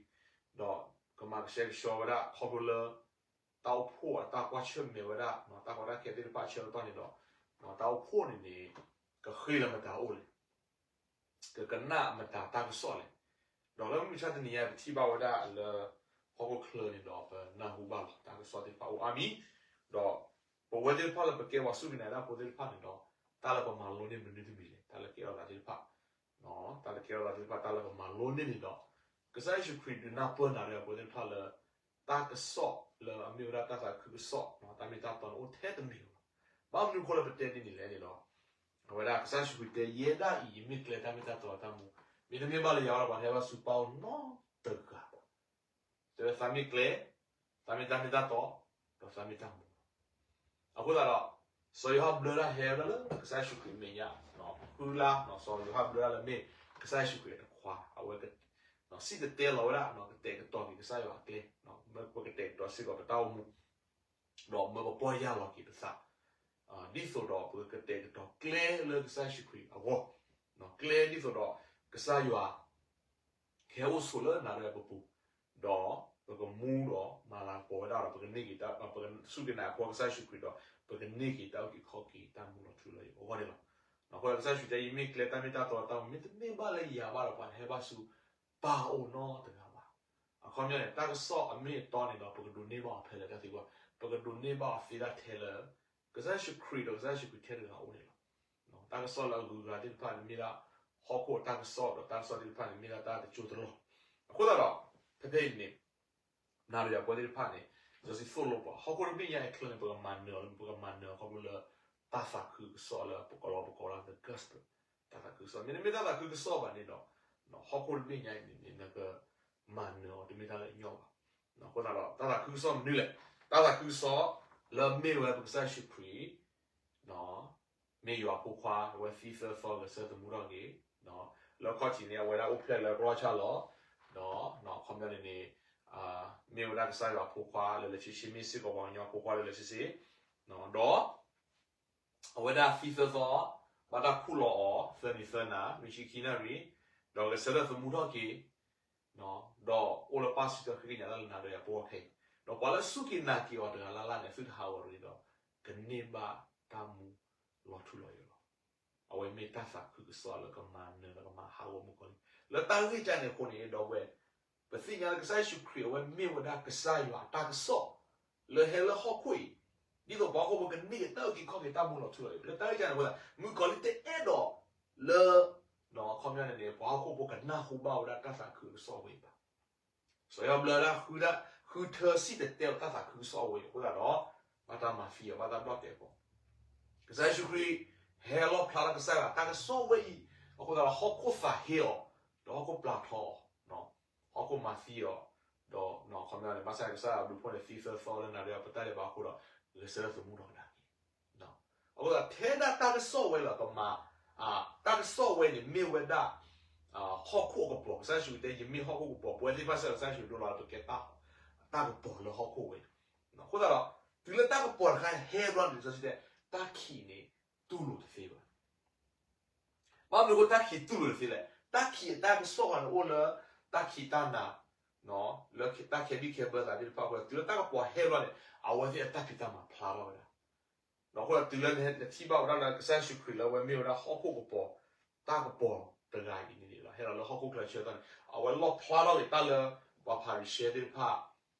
ဒီးကမၤကဆှဲကဆှီဝဲဒၣ်ခီဖျိလၢ တၢ်အိၣ်ဖှိၣ်အတၢ်ကွၢ်ဆၢၣ်မဲာ်ဝဲဒၣ် တၢ်ကီတၢ်ခဲသ့ၣ်တဖၣ်အဆၢကတီၢ်န့ၣ်ဒီး တၢ်အိၣ်ဖှိၣ်န့ၣ်န့ၣ် ကဃ့လၢမတၤအိၣ်လဲၣ်, ကကနၣ်မတၤတၢ်ကစီၣ်လဲၣ်. ဒီးလၢမုၢ်မဆါတနံၤညါ ပထံၣ်ဘၣ်ဝဲဒၣ်လၢ ဟီၣ်ခိၣ်ချၢန့ၣ်ဒီး ပနၢ်ဟူဘၣ်လီၤ တၢ်ကစီၣ်သ့ၣ်တဖၣ်အိၣ်အါမံၤ, ဒီးပဝဲသ့ၣ်တဖၣ်လၢပကဲပှၤစူၢ်က့ၤနာ်က့ၤတၢ်ဖိသ့ၣ်တဖၣ်န့ၣ်ဒီး တၢ်လၢပမၤလိန့ၢ်မနုၤတမံၤလဲၣ်, တၢ်လၢကဲထီၣ်သးသ့ၣ်တဖၣ် တၢ်လၢကဲထီၣ်သးသ့ၣ်တဖၣ် တၢ်လၢပမၤလိန့ၢ်န့ၣ်ဒီး ကစၢ်ယ့ၣ်ၡူးခရံာ်ဒုးနၢ်ပၢၢ်နၤဒီးပဝဲသ့ၣ်တဖၣ်လၢ တၢ်ကစီၣ်လၢအမ့ၢ်ဝဲဒၣ်တၢ်သးခုကစီၣ် တၢ်မ့ၢ်တၢ်တီန့ၣ်အိၣ်ထဲတမံၤလီၤ. ဘၣ်မနုၤအဃိလၢပတဲဒ်န့ၣ်လဲၣ်န့ၣ်ဒီး အဝဲဒၣ်ကစၢ်ယ့ၣ်ၡူးခရံာ်တဲ ယဲဒၣ်အံၤ ယမ့ၢ်ကျဲ တၢ်မ့ၢ်တၢ်တီ တၢ်မူ, မ့တမ့ၢ်ဘၣ်လၢယၤဒီး ပှၤတဟဲဘၣ်ဆူပၢ်အိၣ်နီတဂၤဘၣ်. တဲဝဲသးမ့ၢ်ကျဲ, သးမ့ၢ်တၢ်မ့ၢ်တၢ်တီ, ဒီးသးမ့ၢ်တၢ်မူလီၤ. အဃိသတးဒီး စီၤယိၤဟၣ်ဘျၢတၢ်ဟဲဝဲဒၣ်လၢကစၢ်ယ့ၣ်ၡူးခရံာ်အမဲာ်ညါ, ဃုလါ စီၤယိၤဟၣ်ဘျၢတၢ်လၢမ့ၢ်ကစၢ်ယ့ၣ်ၡူးခရံာ်အတခွါ, အဝဲ စံၣ်တဲၤတဲလီၤဝဲဒၣ် ကတဲာ်ကတီၤက့ၤကစၢ်ယွၤအကျဲ, မၢပကတဲာ်ကတီၤစ့ၢ်ကီးပတၢ်အိၣ်မူ, ဒီးမၢပပီၢ်ယၢ်လီၤက့ၤပသး, ဒ်သိးဒီးပကကတဲာ်ကတီၤကျဲလၢကစၢ်ယ့ၣ်ၡူးခရံာ်အဂီၢ်, ကျဲဒ်သိးဒီးကစၢ်ယွၤ ကဟဲအိၣ်ဆိးလၢနၤဒီးပပူၤ, ဒီး ပကမူဒီးမၤလၤကပီၤဝဲဒၣ်ဒီး ပကစူၢ်က့ၤနာ်အဖိကစၢ်ယ့ၣ်ၡူးခရံာ်ဒီး ပကန့ၢ်က့ၤတၢ်အုၣ်က့ၤခီၣ်က့ၤတၢ်မူလီၤထူလီၤယိာ်အဂီၢ်န့ၣ်လီၤ. အဃိကစၢ်ယ့ၣ်ၡူးတဲ ယမ့ၢ်ကျဲတၢ်မ့ၢ်တၢ်တီတၢ်မူ မ့တမ့ၢ်ဘၣ်လၢယၤဘၣ်ဒီး ပှၤတဟဲဘၣ်ဆူပၢ်အအိၣ်နီတဂၤဘၣ်. အခီပညီန့ၣ် တၢ်ကစီၣ်အမ့ၢ်အတီန့ၣ်ဒီး ပကဒိးန့ၢ်ဘၣ်အီၤဖဲလဲၣ်တၢ်သံကွၢ်, ပကဒိးန့ၢ်ဘၣ်အီၤသ့ဒၣ်ထဲလၢ ကစၢ်ယ့ၣ်ၡူးခရံာ်ဒီးကစၢ်ယ့ၣ်ၡူးခရံာ်ထဲတဂၤအိၣ်န့ၣ်လီၤ. တၢ်ကစီၣ်လၢအဂုၤအဂၤသ့ၣ်တဖၣ်န့ၣ်မ့ၢ်ဒၣ်ဟီၣ်ခိၣ်အတၢ်ကစီၣ်ဒီးတၢ်ကစီၣ်သ့ၣ်တဖၣ်န့ၣ်မ့ၢ်ဒၣ်တၢ်တစိၢ်တလီၢ်. အဃိသတးဒီး ဖဲဖဲအံၤန့ၣ် နၤဒီးယၤပဝဲသ့ၣ်တဖၣ်န့ၣ် လံာ်စီဆှံသိၣ်လိပှၤ ဟီၣ်ခိၣ်တဘ့ၣ်ညါအံၤအချၢန့ၣ် ပကမၤနၢၤအီၤလၢ ပကမၤနၢၤအီၤခီဖျိလၢ တၢ်သးခုကစီၣ်လၢပကိးလီၤ ပကိးလၢ the gospel တၢ်သးခုကစီၣ် မ့တမ့ၢ်တၢ်သးခုကစီၣ်ဘၣ်န့ၣ်ဒီး ဟီၣ်ခိၣ်တဘ့ၣ်ညါအံၤန့ၣ် နကမၤနၢၤအီၤတမ့ၢ်တၢ်လၢအညီဘၣ်. အဃိသတးဒီး တၢ်သးခုကစီၣ်မနုၤလဲၣ်, တၢ်သးခုကစီၣ်လၢမ့ၢ်ဝဲပကစၢ်ယ့ၣ်ၡူးခရံာ် မ့ၢ်ယွၤအဖိခွါ အဝဲသံသၢသီဂဲၤဆၢထၢၣ်သမူထီၣ်က့ၤ, လၢခီၣ်ထံးန့ၣ် အဝဲဒၣ်အိၣ်ဖျဲၣ်လၢကလီၢ်ဆၣ်လီၤ, ဒီးအခီပညီန့ၣ်န့ၣ် မ့ၢ်ဝဲဒၣ်ကစၢ်ယွၤအဖိခွါလၢလၢဆ့ဆ့ မ့ၢ်စ့ၢ်ကီးပှၤကညီအဖိခွါလၢလၢဆ့ဆ့, ဒီး အဝဲဒၣ်သံသၢသီ, ဘၣ်တၢ်ခူၣ်လီၤအီၤ သၢနံၤသၢနၤ နွံဆံခံနၣ်ရံၣ်, ဒီးဂဲၤဆၢထၢၣ်သမူထီၣ်က့ၤ ဒီးအိၣ်လၢပၢ်စုထွဲဃ့ကညးတၢ်လၢနၤဒီးယၤပဂီၢ်ခဲအံၤ, ဒီးပှၤလၢအစူၢ်က့ၤနာ်က့ၤအီၤတဂၤလၢ်လၢ်န့ၣ် သုတဟးဂီၤတဂ့ၤဒီး ကန့ၢ်ဘၣ်တၢ်မူလီၤထူလီၤယိာ်လီၤ. အဝဲမ့ၢ်တၢ်သးခုကစီၣ်လၢကမၤနၢၤလၢကမၤဟးဂီၤမုၣ်ကီၤလံၢ် လၢတၢ်ဂ့ၢ်ကါန့ၣ်အဃိန့ၣ် ဒီပုၢ်ဝဲၢ် ပသ့ၣ်ညါလၢကစၢ်ယ့ၣ်ၡူးခရံာ်အဝဲမ့ၢ်ဝဲဒၣ်ကစၢ်ယွၤအတၢ်ကစီၣ် လၢဟဲလၢဟီၣ်ခိၣ်အံၤ ဒ်သိးပှၤဟီၣ်ခိၣ်ဖိကန့ၢ်တၢ်အုၣ်က့ၤခီၣ်က့ၤတၢ်မူလီၤထူလီၤယိာ် လၢတၢ်ဂ့ၢ်ကါန့ၣ်အဃိသတး မုၣ်ကီၤလံၢ်တအဲၣ်ဒိးလၢ အခီပညီန့ၣ်န့ၣ် ပှၤဟီၣ်ခိၣ်ဖိကနၢ်ဟူဘၣ်ဝဲဒၣ်တၢ်သးခုကစီၣ်ဝဲအံၤဘၣ်. စီၤယိၤဘျၢဒၣ်ဃုထၢစံၣ်တဲၤတဲလီၤတၢ်သးခုကစီၣ်ဝဲအံၤအဃိသတးဒီး ဘၣ်တၢ်မၤသံအီၤ ဘၣ်တၢ်ဒိၣ်တဲာ်ပီၤ ကစၢ်ယ့ၣ်ၡူးခရံာ် ဟဲလီၣ်ဖျါလၢကစၢ်ယွၤတၢ်ကစီၣ်ဝဲအံၤ အဃိသတးဒီးဟီၣ်ခိၣ်သးဟ့အီၤ ဒီးဟီၣ်ခိၣ်ပျၢ်ထီအီၤ, ဟီၣ်ခိၣ်မၤသံအီၤ, ဒီးအခီပညီန့ၣ် ဘၣ်ဆၣ်ကစၢ်ယွၤဘျုးဖှိၣ်န့ၣ် သံသၢသီလၢနၤဒီးယၤပတၢ်ဒဲးဘးအဃိဒီး ဂဲၤဆၢထၢၣ်သမူထီၣ်ကဒါက့ၤ အဃိသတးထဲဒၣ်တၢ်ကစီၣ်ဝဲလၢပမၤ တၢ်ကစီၣ်ဝဲန့ၣ် မ့ၢ်ဝဲဒၣ် ဟီၣ်ခိၣ်အကပီၤ ကစၢ်ယ့ၣ်ၡူးတဲ ယမ့ၢ်ဟီၣ်ခိၣ်ကပီၤ ပဝဲသ့ၣ်တဖၣ်စ့ၢ်ကီး ကစၢ်ယ့ၣ်ၡူးဒိလီၤလၢပကဲတၢ် တၢ်ကပီၤလၢဟီၣ်ခိၣ်ဝဲန့ၣ်, အဃိသတးဒီး တုၤလၢတၢ်ကပီၤတခါဟဲဘျီန့ၣ် လံာ်စီဆှံတဲ တၢ်ခံးန့ၣ် တူၢ်လိာ်တသ့ဘၣ်. ဘၣ်မနုၤအဃိတၢ်ခံးတူၢ်လိာ်တသ့လဲၣ်, တၢ်ခံးအတၢ်ကစီၣ်ဝဲန့ၣ်အိၣ်လၢ တၢ်ခံးတၢ်နၤ လၢတၢ်ခဲဘံၣ်ခဲဘၢသးသ့ၣ်တဖၣ်အဃိ တုၤလၢတၢ်ကပီၤဟဲဘျီန့ၣ် အဝဲသ့ၣ်အတၢ်ဖံးတၢ်မၤဖျါထီၣ်ဝဲဒၣ် ဒီးအဃိဒီးတုၤလၢနထံၣ်ဘၣ်ဝဲဒၣ်လၢကစၢ်ယ့ၣ်ၡူးခရံာ်လၢအဝဲမ့ၢ်ဝဲဒၣ်ဟီၣ်ခိၣ်ကပီၤ တၢ်ကပီၤတဂၤအံၤန့ၣ်န့ၣ် ဟဲလီၤလၢဟီၣ်ခိၣ်ချၢဆၢကတီၢ်န့ၣ် အဝဲလီၣ်ဖျါထီၣ်က့ၤတၢ်လၢ ပှၤဖၤရံၤၡဲသ့ၣ်တဖၣ်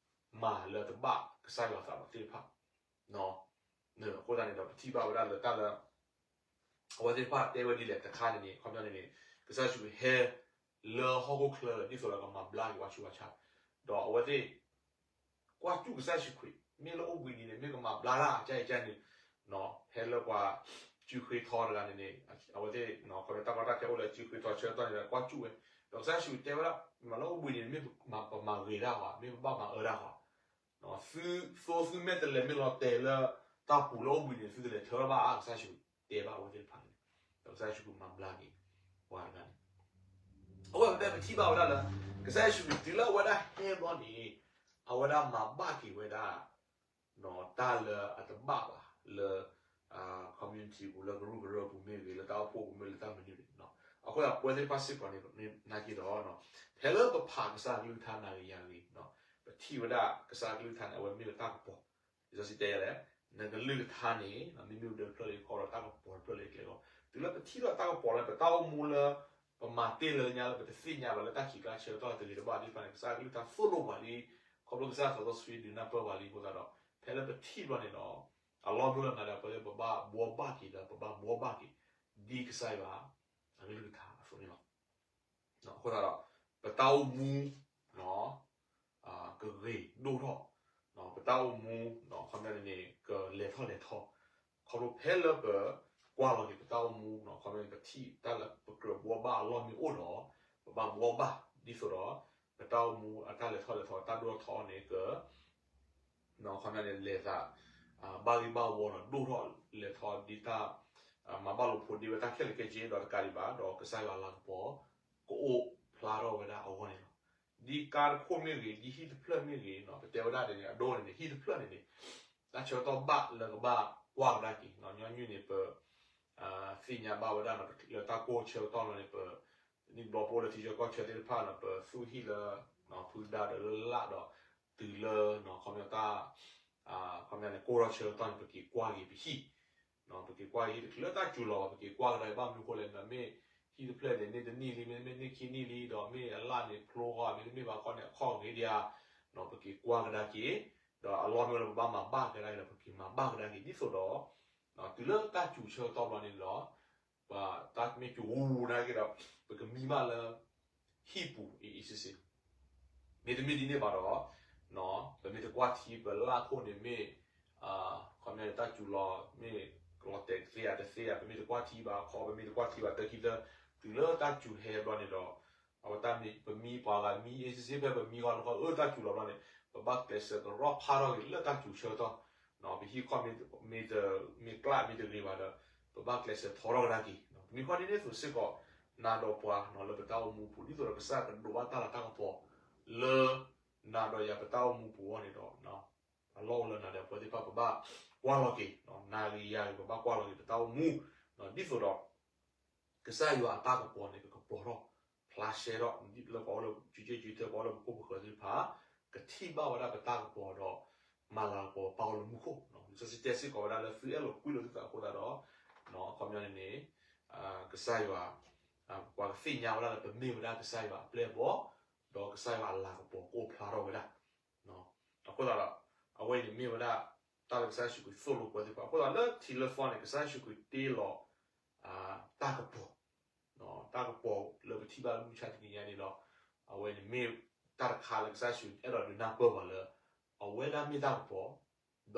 မၤလၢတဘၣ်ကစၢ်ယွၤသးဘၣ်သ့ၣ်တဖၣ် အဃိသတးန့ၣ်ဒီး ပထံၣ်ဘၣ်ဝဲဒၣ်လၢတၢ်လၢ အဝဲသ့ၣ်တဖၣ်တဲဝဲဒ်လဲၣ်တခါန့ၣ်န့ၣ် အခီပညီန့ၣ်န့ၣ် ကစၢ်ယ့ၣ်ၡူးခရံာ်ဟဲ လၢဟီၣ်ခိၣ်ချၢလၢ ဒ်သိးဒီးကမၤဘျါက့ၤပှၤဆူးပှၤဆါ, ဒီးအဝဲသ့ၣ် ကွၢ်စူၣ်ကစၢ်ယ့ၣ်ၡူးခရံာ် မ့ၢ်လၢအိၣ်ဘှံးနံၤန့ၣ် မ့ၢ်ကမၤဘျါတၢ်ကါအံၤကါန့ၣ် ဟဲလၢပှၤစုခရံာ်ထီတဂၤန့ၣ်န့ၣ် အဝဲသ့ၣ် ခီပညီတၢ်ကီတၢ်ခဲအိၣ်လၢစုခရံာ်ထီဆၢကတီၢ်န့ၣ်ဒီး ကွၢ်စူၣ်ဝဲ, ဒီးကစၢ်ယ့ၣ်ၡူးခရံာ်တဲဝဲဒၣ် မ့ၢ်လၢအိၣ်ဘှံးနံၤန့ၣ် မ့ၢ်ပမၤဂ့ၤတၢ်ဃီ မ့ၢ်ပဘၣ်မၤအၢတၢ်ဃီ သုသိသုမဲာ်တဲးလဲးမ့ၢ်လီၤတဲာ်လၢ တၢ်ပူၤလၢအိၣ်ဘှံးနံၤန့ၣ် သုတလဲၤထၢဘၣ်အါ ကစၢ်ယ့ၣ်ၡူးခရံာ်တဲဘၣ်အဝဲသ့ၣ်တဖၣ်န့ၣ်, ဒီးကစၢ်ယ့ၣ်ၡူးခရံာ်မၤဘျါက့ၤ ပှၤတဂၤန့ၣ်, အဝဲပတဲပထံၣ်ဘၣ်ဝဲဒၣ်လၢ ကစၢ်ယ့ၣ်ၡူးခရံာ်တုၤလၢအဝဲဒၣ်ဟဲဘျီန့ၣ် အဝဲဒၣ်မၤဘၣ်က့ၤဝဲဒၣ် တၢ်လၢအတဘၣ်ဘၣ်လၢ community ပူၤ လၢကရူၢ်ကရၢပူၤမ့ၢ်ဂ့ၤ လၢတၢ်အိၣ်ဖှိၣ်ပူၤမ့ၢ်ဂ့ၤ လၢတၢ်မနုၤန့ၣ်, အဃိသတးပဝဲသ့ၣ်တဖၣ်စ့ၢ်ကီးန့ၣ် နာ်က့ဒီး ဖဲလၢပဖးကစၢ်အကလုၢ်ကထါနၤဂ့ၤယၤဂ့ၤ ပထံၣ်ဝဲဒၣ်ကစၢ်အကလုၢ်ကထါန့ၣ် အဝဲမ့ၢ်ဝဲတၢ်ကပီၤ, လံာ်စီဆှံတဲယၤလဲၣ်, နကလုၢ်ကထါန့ၣ် မ့မ့ၢ်အိၣ်ဒီးတဖျၢၣ်လၢယခီဒီး တၢ်ကပီၤတဖျၢၣ်လၢယကျဲလီၤ. တုၤလၢပထံၣ်ဘၣ်တၢ်ကပီၤလၢ ပတၢ်အိၣ်မူလၢ ပမၤတ့ၢ်လၢညါလၢပတသ့ၣ်ညါဘၣ်လၢတၢ်ခံးကျါဆၢကတီၢ်တဂ့ၤတဘၣ်သ့ၣ်တဖၣ်န့ၣ် ကစၢ်အကလုၢ်ကထါသိၣ်လိပှၤလံ, ခီဖျိကစၢ်သးစီဆှံဒုးနၢ်ပၢၢ်ပှၤလံအဃိသတးဒီး ဖဲလၢပထံၣ်ဘျီန့ၣ်ဒီး အလီၢ်ဘျီလၢနၤဒီးပဝဲပဘၣ်ဘှီဘၣ်က့ၤဒီး ပဘၣ်ဘှီဘၣ်က့ၤ ဒ်ကစၢ်ယွၤအသိးန့ၣ်လီၤ. အဃိသတးဒီး ပတၢ်အိၣ်မူ ကဂ့ၤဒိၣ်ထီၣ်, ပတၢ်အိၣ်မူ ခီပညီန့ၣ်န့ၣ် ကလဲၤထီၣ်လဲၤထီ, ခီဖျိဖဲလၢပကွၢ်လီၤက့ၤပတၢ်အိၣ်မူ ခီပညီန့ၣ် ပထံၣ်တၢ်လၢပကြၢးဘှီဘၣ်အလီၢ်မ့ၢ်အိၣ်ဒီး ပဘၣ်ဘှီဘၣ် ဒ်သိးဒီး ပတၢ်အိၣ်မူအတၢ်လဲၤထီၣ်လဲၤထီ တၢ်ဒိၣ်ထီၣ်ထီန့ၣ်က ခီပညီန့ၣ် လဲၤသး ဘၣ်ဂ့ၢ်ဘၣ်ဝီဒီးဒိၣ်ထီၣ်လဲၤထီၣ်ဒ်တၢ် မၤဘၣ်လိာ်ဖိးဒ့ဝဲတၢ်ခဲလၢာ်ခဲဆ့ဒီးတကးဒံးဘၣ် ဒီးကစၢ်ယွၤလၤကပီၤ ကအိၣ်ဖျါထီၣ်ဝဲဒၣ်အဂီၢ်န့ၣ်လီၤ. ဒ်ကါတခိၣ်မ့ၢ်ဂ့ၤ ဒ်ဟံၣ်တဖျၢၣ်မ့ၢ်ဂ့ၤ ပတဲဝဲဒၣ်န့ၣ်န့ၣ် အဒိန့ၣ်န့ၣ် ဟံၣ်တဖျၢၣ်န့ၣ်န့ၣ် တၢ်ဆၢကတီၢ်ဘၣ်လၢကဘၣ်ကွၢ်ကဒါက့ၤ ညီနုၢ်န့ၣ် ပ သ့ၣ်ညါဘၣ်ဝဲဒၣ်လၢတၢ်ကိၢ်ဆၢကတီၢ်လီၤန့ၣ် ပ နံၣ်ဘျီပအိၣ်လၢထံဆၢကီၢ်ဆၢသ့ၣ်တဖၣ်န့ၣ် ပသူၣ်ဟံၣ်လၢ ဖုဒါဒီးလၢလၢ်ဒီး တုၤလၢ ခီပညီတၢ် ခီပညီန့ၣ် ကိၢ်ထီၣ်ဆၢကတီၢ်န့ၣ် ပက့ၤကွၢ်က့ၤပဟံၣ်, ပက့ၤကွၢ်က့ၤဟံၣ်တချုးလၢတၢ်စူၤလီၤဘၣ် ပက့ၤကွၢ်ကဒါက့ၤ ဘၣ်မနုၤအဃိလဲၣ်န့ၣ် မ့ၢ်ဟံၣ်တဖျၢၣ်န့ၣ် န့ၢ်တနံၣ်လံ မ့တမ့ၢ်န့ၢ်ခံနံၣ်လံ ဒီးမ့ၢ်အလၣ်န့ၣ်ဖျိဃီ မ့တမ့ၢ်ဘၣ်ခီန့ၣ် အခီၣ်ဂ့ၤဒံးဧါ, ပက့ၤကွၢ်ကဒါက့ၤ, ဒီးအလီၢ်မ့ၢ်လၢပဘၣ်မၤဘၣ်ကဒါက့ၤဒီး ပက့ၤမၤဘၣ်ကဒါက့ၤ ဒ်သိးဒီး တုၤလၢတၢ်စူၤဆၢကတီၢ်ဘျီန့ၣ်ဒီး ပတၢ်မ့ၢ်စူၤဝူၤနာ်က့ဒီး ပကမံဘၣ်လၢ ဟံၣ်ပူၤအံၤအံၤစ့ၢ်စ့ၢ်, မ့တမ့ၢ်ဒ်န့ၣ်ဘၣ်ဒီး ပမ့ၢ်တကွၢ်ထံပလၢ်ခိၣ်န့ၣ်မ့ၢ် ခီပညီန့ၣ် တၢ်စူၤလီၤမ့ၢ်ကလီၤတဲာ်သ့ဧါတသ့ဧါ ပမ့ၢ်တကွၢ်ထံဘၣ်ခီ ပမ့ၢ်တကွၢ်ထံဘၣ်တၢ်ခံသၢ တုၤလၢတၢ်စူၤဟဲဘျီန့ၣ်ဒီး အဝဲတၢ်မ့ၢ်ပမံပှၤဂၤမံအံၤစ့ၢ်စ့ၢ် ဖဲပမံဂီၢ်လၢခီ အၢ တၢ်စူၤလီၤဘျီန့ၣ် ပဘၣ်ကျဲးစၢးကရီၣ်ဖးထီၣ်က့ၤလၢတၢ်စူၤဆၢကတီၢ်, ပဟံၣ်ခီၣ်မ့ၢ် မ့ၢ်ကျၣ်မ့ၢ်တဂ့ၤဘၣ်ဒီး ပဘၣ်ကျဲးစၢးထီထီၣ်ကဒါက့ၤ, ပမ့ၢ်ကွၢ်ဒ်န့ၣ်အသိးစ့ၢ်ကီး နၤဒီးပှၤလၢပတၢ်အိၣ်မူပူၤ ဒ်သိးဒီးကစၢ်ယွၤကဒိးဘၣ်တၢ်လၤတၢ်ကပီၤ လၢ နၤဒီးယၤပတၢ်အိၣ်မူပူၤအဂီၢ်န့ၣ်ဒီး အလီၢ်အိၣ်လၢနၤဒီးပှၤသ့ၣ်တဖၣ်ပဘၣ်ကွၢ်လီၤက့ၤ, နၤဂ့ၤယၤဂ့ၤ ပဘၣ်ကွၢ်လီၤက့ၤပတၢ်အိၣ်မူ, ဒ်သိးဒီး ကစၢ်ယွၤအတၢ်ကပီၤန့ၣ် ကကပီၤထီၣ် ဖျါရှဲထီၣ် လၢပှၤအိၣ်လၢ ကကကထၢ ပှၤအိၣ်လၢပခိၣ်ပဃၢၤသ့ၣ်တဖၣ် ကထံၣ်ဘၣ်ဝဲဒၣ်ပတၢ်ကပီၤဒီး မၤလၤကပီၤပာ်အီၤလၢမူခိၣ်, လံာ်စီဆှံတဲစ့ၢ်ကီးဝဲဒၣ်လၢ သုအဲၣ်လိာ်ကွံလိာ်သုသးအဃိသတးဒီး အခီပညီန့ၣ်န့ၣ် ကစၢ်ယွၤ ပှၤကသ့ၣ်ညါဝဲဒၣ်လၢပမ့ၢ်ဝဲဒၣ်ကစၢ်ယွၤအပျဲၢ်အဘီၣ်, ဒီးကစၢ်ယွၤအလၤကပီၤကအိၣ်ဖျါထီၣ်ဝဲဒၣ် အဃိသတးဒီး အဝဲန့ၣ်မ့ၢ်ဝဲဒၣ် တၢ်လၢကစၢ်ယ့ၣ်ၡူးခရံာ်သိၣ်လိပှၤသ့ၣ်တဖၣ် အဃိသတးလၢထံးလၢသီန့ၣ် ကစၢ်ယ့ၣ်ၡူးခရံာ်တ့လီၤ တၢ်ကပီၤ, တၢ်ကပီၤလၢပထံၣ်ဘၣ်လၢမုၢ်မဆါတနံၤညါန့ၣ်ဒီး အဝဲန့ၣ်မ့ၢ်တၢ်တခါလၢကစၢ်ယ့ၣ်ၡူးအဲၣ်ဒိးဒုးနၢ်ပၢၢ်ပှၤလၢ အဝဲဒၣ်မ့ၢ်တၢ်ကပီၤ, ဒီးပ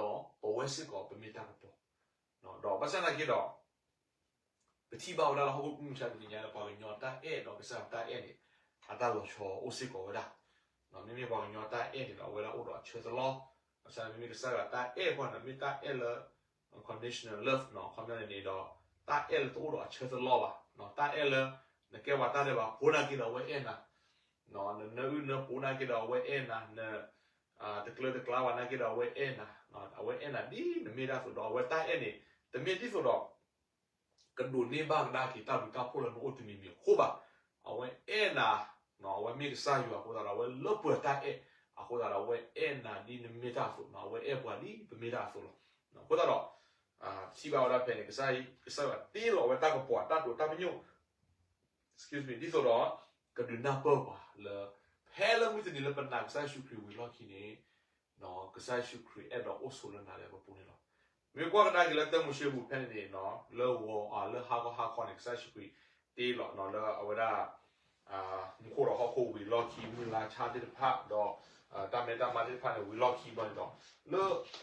ဝဲစ့ၢ်ကီးပမ့ၢ်တၢ်ကပီၤ ဒီးဘၣ်ဆၣ်သနာ်က့ဒီး ပထံၣ်ဘၣ်ဝဲဒၣ်လၢဟီၣ်ခိၣ်မုၢ်မဆါတနံၤညါလၢပှၤကညီတၢ်အဲၣ်ဒီးကစၢ်ယွၤတၢ်အဲၣ်န့ၣ် အတၢ်လီၤဆီအိၣ်စ့ၢ်ကီးဝဲဒၣ်, မ့မ့ၢ်ပှၤကညီတၢ်အဲၣ်န့ၣ်ဒီး အဝဲဒၣ်အိၣ်ဒီးအဆၢသလီ, ဘၣ်ဆၣ်မ့မ့ၢ်ကစၢ်ယွၤတၢ်အဲၣ်ပှၤန့ၣ် မ့ၢ်တၢ်အဲၣ်လၢ unconditional love ခီပညီန့ၣ်န့ၣ်ဒီး တၢ်အဲၣ်လၢတအိၣ်ဒီးအဆၢသလီဘၣ်, တၢ်အဲၣ်လၢ နကဲပှၤတၢ်ဒဲးဘးဖိနာ်က့ဒီးအဝဲအဲၣ်နၤ, နနၢအုၣ်နၢပှိၤနာ်က့ဒီးအဝဲအဲၣ်နၤ, န တကျၢၤတကျါဘၣ်နာ်က့ဒီးအဝဲအဲၣ်နၤ, အဝဲအဲၣ်နၤဒ်နမ့ၢ်တၢ်အသိးဒီး အဝဲတၢ်အဲၣ်န့ၣ် တမ့ၢ်ဒ်သိးဒီး ကဒိးန့ၢ်ဘၣ်ကဒါက့ၤတၢ်ဘျုးတၢ်ဖှိၣ်လၢနအိၣ်တမံၤမံၤအဃိဘၣ်, အဝဲအဲၣ်နၤ, အဝဲမ့ၢ်ကစၢ်ယွၤအဃိသတးဒီး အဝဲလၢပှဲၤတၢ်အဲၣ်, အဃိသတးဒီး အဝဲအဲၣ်နၤဒ်နမ့ၢ်တၢ်အသိး, အဝဲအဲၣ်ပှၤဒ်ပမ့ၢ်တၢ်အသိးလီၤ. အဃိသတးဒီး ထံၣ်ဘၣ်ဝဲဒၣ်ဖဲန့ၣ် ကစၢ်ယွၤတ့လီၤဝဲတၢ်ကပီၤ တၢ်တိာ်တၢ်ပညိၣ် ဒ်သိးဒီး ကဒုးနၢ်ပၢၢ်ပှၤလၢ ဖဲလၢမုၢ်တနံၤလၢပနာ်ကစၢ်ယ့ၣ်ၡူးခရံာ်ဝံၤလီၢ်ခံန့ၣ် ကစၢ်ယ့ၣ်ၡူးခရံာ်အဲၣ်ဒိးအိၣ်ဆိးလၢနၤလၢပပူၤန့ၣ်လီၤ. မ့ၢ်ကွၢ်ကဒါက့ၤလၢတၢမိၤၡ့ပူၤဖဲန့ၣ်န့ၣ် လၢဂီၤ လၢဟါခီဟါခီန့ၣ် ကစၢ်ယ့ၣ်ၡူးခရံာ်တ့လီၤလၢအဝဲဒၣ် မူခိၣ်ဒီးဟီၣ်ခိၣ်ဝံၤလီၢ်ခံ မုၢ်လါဆါသ့ၣ်တဖၣ် ဒီး တၢ်မဲတၢ်မါသ့ၣ်တဖၣ်န့ၣ် ဝံၤလီၢ်ခံဘျီန့ၣ်ဒီး လၢတ့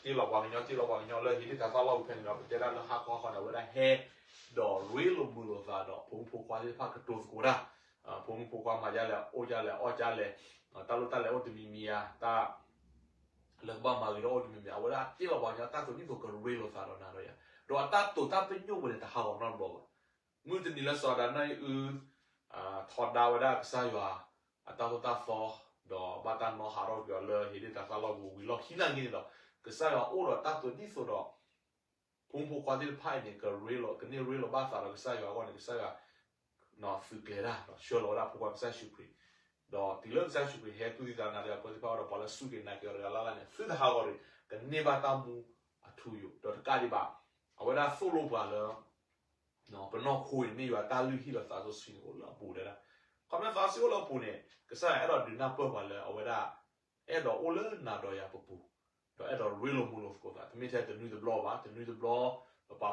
လီၤပှၤကညီ တ့လီၤပှၤကညီလၢဟ့ၣ်လ့ၣ်တၢ်သီၣ်လီၢ်ပူၤဖဲန့ၣ်ဒီး ပတဲဒၣ်လၢဟါခီဟါခီန့ၣ် အဝဲဒၣ်ဟဲ ဒီးရ့လိာ်မုာ်လိာ်သးဒီး ဖိမုၣ်ဖိခွါသ့ၣ်တဖၣ်ကတိၤသကိးတၢ်, ဖိမုၣ်ဖိခွါမၤဒ်လဲၣ် အိၣ်ဒ်လဲၣ် အီၣ်ဒ်လဲၣ်, တၢ်လိၣ်တၢ်လဲၤအိၣ်တမံၤမံၤဧါ, တၢ် လၢကဘၣ်မၤဂ့ၤဒီးအိၣ်တမံၤမံၤ အဝဲဒၣ်တ့လီၤပှၤကညီတၢ်သိးဒ်သိးကရ့လိာ်သးဒီးနၤဒီးယၤ, ဒီးအတၢ်တိာ်တၢ်ပညိၣ်ဝဲန့ၣ် တဟးဂီၤနီတဘျီဘၣ်. မုၢ်တနံၤလၢစီၤအၤဒၣ်နီၢ်အံၣ်အု ထီဒါဝဲဒၣ်ကစၢ်ယွၤ အတၢ်သိၣ်တၢ်သီ, ဒီးဘၣ်တၢ်နီၣ်ဟးထီၣ်ကွံာ်အီၤလၢဟ့ၣ်လ့ၣ်တၢ်သီၣ်လီၢ်ပူၤဝံၤလီၢ်ခံနာ်က့န့ၣ်ဒီး ကစၢ်ယွၤအိၣ်ဒီးတၢ်သိးဒ်သိးဒီး ဖိမုၣ်ဖိခွါသ့ၣ်တဖၣ်အံၤန့ၣ် ကရ့လိာ် ကန့ၢ်ရ့လိာ်ဘၣ်သးဒီးကစၢ်ယွၤအဂီၢ်န့ၣ် ကစၢ်ယွၤ သုးကျဲၤတၢ်ဒီး ဆှၢလီၤဝဲဒၣ်ဖိခွါကစၢ်ယ့ၣ်ၡူးခရံာ်, ဒီးတုၤလၢကစၢ်ယ့ၣ်ၡူးခရံာ်ဟဲတူၢ်သံသးနၤဒီးပှၤသ့ၣ်တဖၣ်ဒီး ပှၤလၢစူၢ်က့ၤနာ်က့ၤအီၤတဂၤလၢ်လၢ်န့ၣ် သုတဟးဂီၤရ့ၣ် ကန့ၢ်ဘၣ်တၢ်မူအထူအယိာ် ဒီးတကးဒံးဘၣ် အဝဲဒၣ်သိၣ်လိပှၤလၢ ပနီၢ်ခိအံၤန့ၣ် မ့ၢ်ယွၤတၢ်လုၢ်ဟံၣ်ဒီးသးစီဆှံန့ၣ်အိၣ်လၢအပူၤဒၣ်, ခီဖျိသးစီဆှံအိၣ်လၢအပူၤန့ၣ် ကစၢ်ယွၤအဲၣ်ဒိးဒုးနၢ်ပၢၢ်ပှၤလၢအဝဲဒၣ် အဲၣ်ဒိးအိၣ်လၢနၤဒီးယၤပပူၤ, ဒီးအဲၣ်ဒိးရ့လိာ်မုာ်လိာ်သကိးသး တမ့ၢ်ထဲတနွံတဘျီဘၣ်, တနွံတဘျီ ပပာ်ဖှိၣ်ထီၣ်သကိးလိာ်ပ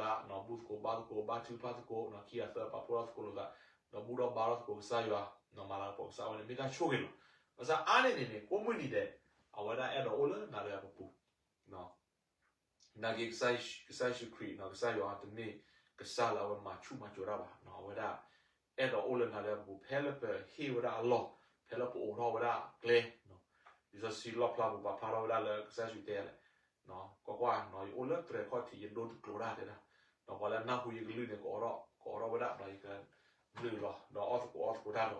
သး, ဘူၣ်သကိးဘါသကိး ဘါထုကဖၣ်သကိး ခံဂၤသၢဂၤပာ်ဖှိၣ်ထီၣ်သကိးလိာ်သး, ဒီးဘူၣ်ထီၣ်ဘါထီၣ်သကိးကစၢ်ယွၤ, မၤလၤကပီၤကစၢ်ဝဲန့ၣ် မ့ၢ်တၢ်ဆိၣ်ဂ့ၤလီၤ. ဘၣ်ဆၣ်အါန့ၢ်န့ၣ်န့ၣ် ကိးမုၢ်နံၤဒဲး အဝဲဒၣ်အဲၣ်ဒိးအိၣ်လၢနၤဒီးယၤပပူၤ နာ်က့ ကစၢ်ယ့ၣ်ၡူးခရံာ် ကစၢ်ယွၤတမ့ၢ်ကစၢ်လၢအဝဲမၤဆူၣ်မၤစိးတၢ်ဘၣ်, အဝဲဒၣ် အဲၣ်ဒိးအိၣ်လၢနၤလၢပပူၤ ဖဲလၢပဟ့ၣ်ဝဲဒၣ်အလီၢ်, ဖဲလၢပအိးထီၣ်ဝဲဒၣ်ကျဲ, လံာ်စီဆှံလီၣ်ဖျါပူၤပာ်ဖျါထီၣ်ဝဲဒၣ်လၢကစၢ်ယ့ၣ်ၡူးတဲလဲၣ်, ကွၢ်ကွၢ်, ယအိၣ်လၢတြဲၤခီၣ်ထံး ယဒိတကျိၤတၢ်တဲဒၣ်, ပှၤလၢနၢ်ဟူယကလုၢ်န့ၣ် ကအိးထီၣ်ဝဲဒၣ်ဒီး ယကလုၢ်လီၤ ဒီးအီၣ်သကိးအီသကိးတၢ်ဒီး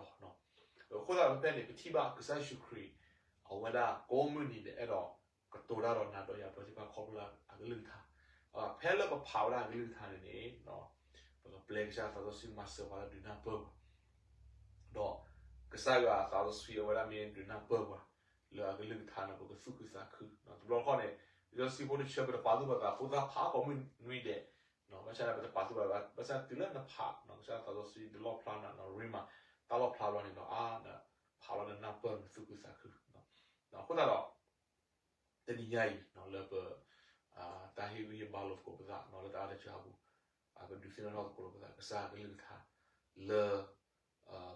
အဃိသတးဖဲန့ၣ် ပထံၣ်ဘၣ်ကစၢ်ယ့ၣ်ၡူးခရံာ် အဝဲဒၣ်ကိးမုၢ်နံၤဒဲး အဲၣ်ဒိးကတိၤတၢ်ဒီးနၤဒီးယၤပှၤသ့ၣ်တဖၣ်ခီဖျိလၢအကလုၢ်ကထါ, ဖဲလၢပဖးဝဲဒၣ်အကလုၢ်ကထါန့ၣ်န့ၣ် ပကပျဲကစၢ်သးစီဆှံမၤစၢၤပှၤလၢဒုးနၢ်ပၢၢ်ပှၤ, ဒီးကစၢ်ယွၤသးစီဆှံအဝဲဒၣ်မ့ၢ်ဒုးနၢ်ပၢၢ်ပှၤ, လၢအကလုၢ်ကထါန့ၣ် ပကသူၣ်ခုသးခု, တဘျီတခီၣ်န့ၣ် လံာ်စီဆှံဖိတဆၢ ပတပာ်သူၣ်ပာ်သး ဖိသၣ်ဖးကိးမုၢ်နွံဒဲး, ဘၣ်ဆၣ်န့ၣ် ပတပာ်သူၣ်ပာ်သးဘၣ်, ဘၣ်ဆၣ်တုၤလၢနဖး ကစၢ်ယွၤသးစီဆှံ တလီၣ်ဖျါနၤ ရံမၤ တၢ်လီၣ်ဖျါဘျီန့ၣ်ဒီး အါ နဖးလီၤ နနၢ်ပၢၢ် နသူၣ်ခုသးခု. အဃိသတးဒီး တနံၤညါအံၤ လၢပ တၢ်ဟ့ၣ်ဂံၢ်ဟ့ၣ်ဘါလိာ်သကိးပသး လၢတၢ်အါတစှၤအပူၤ ပဒုးသ့ၣ်နီၣ်ထီၣ်သကိးလိာ်ပသး ကစၢ်အကလုၢ်ကထါ လၢ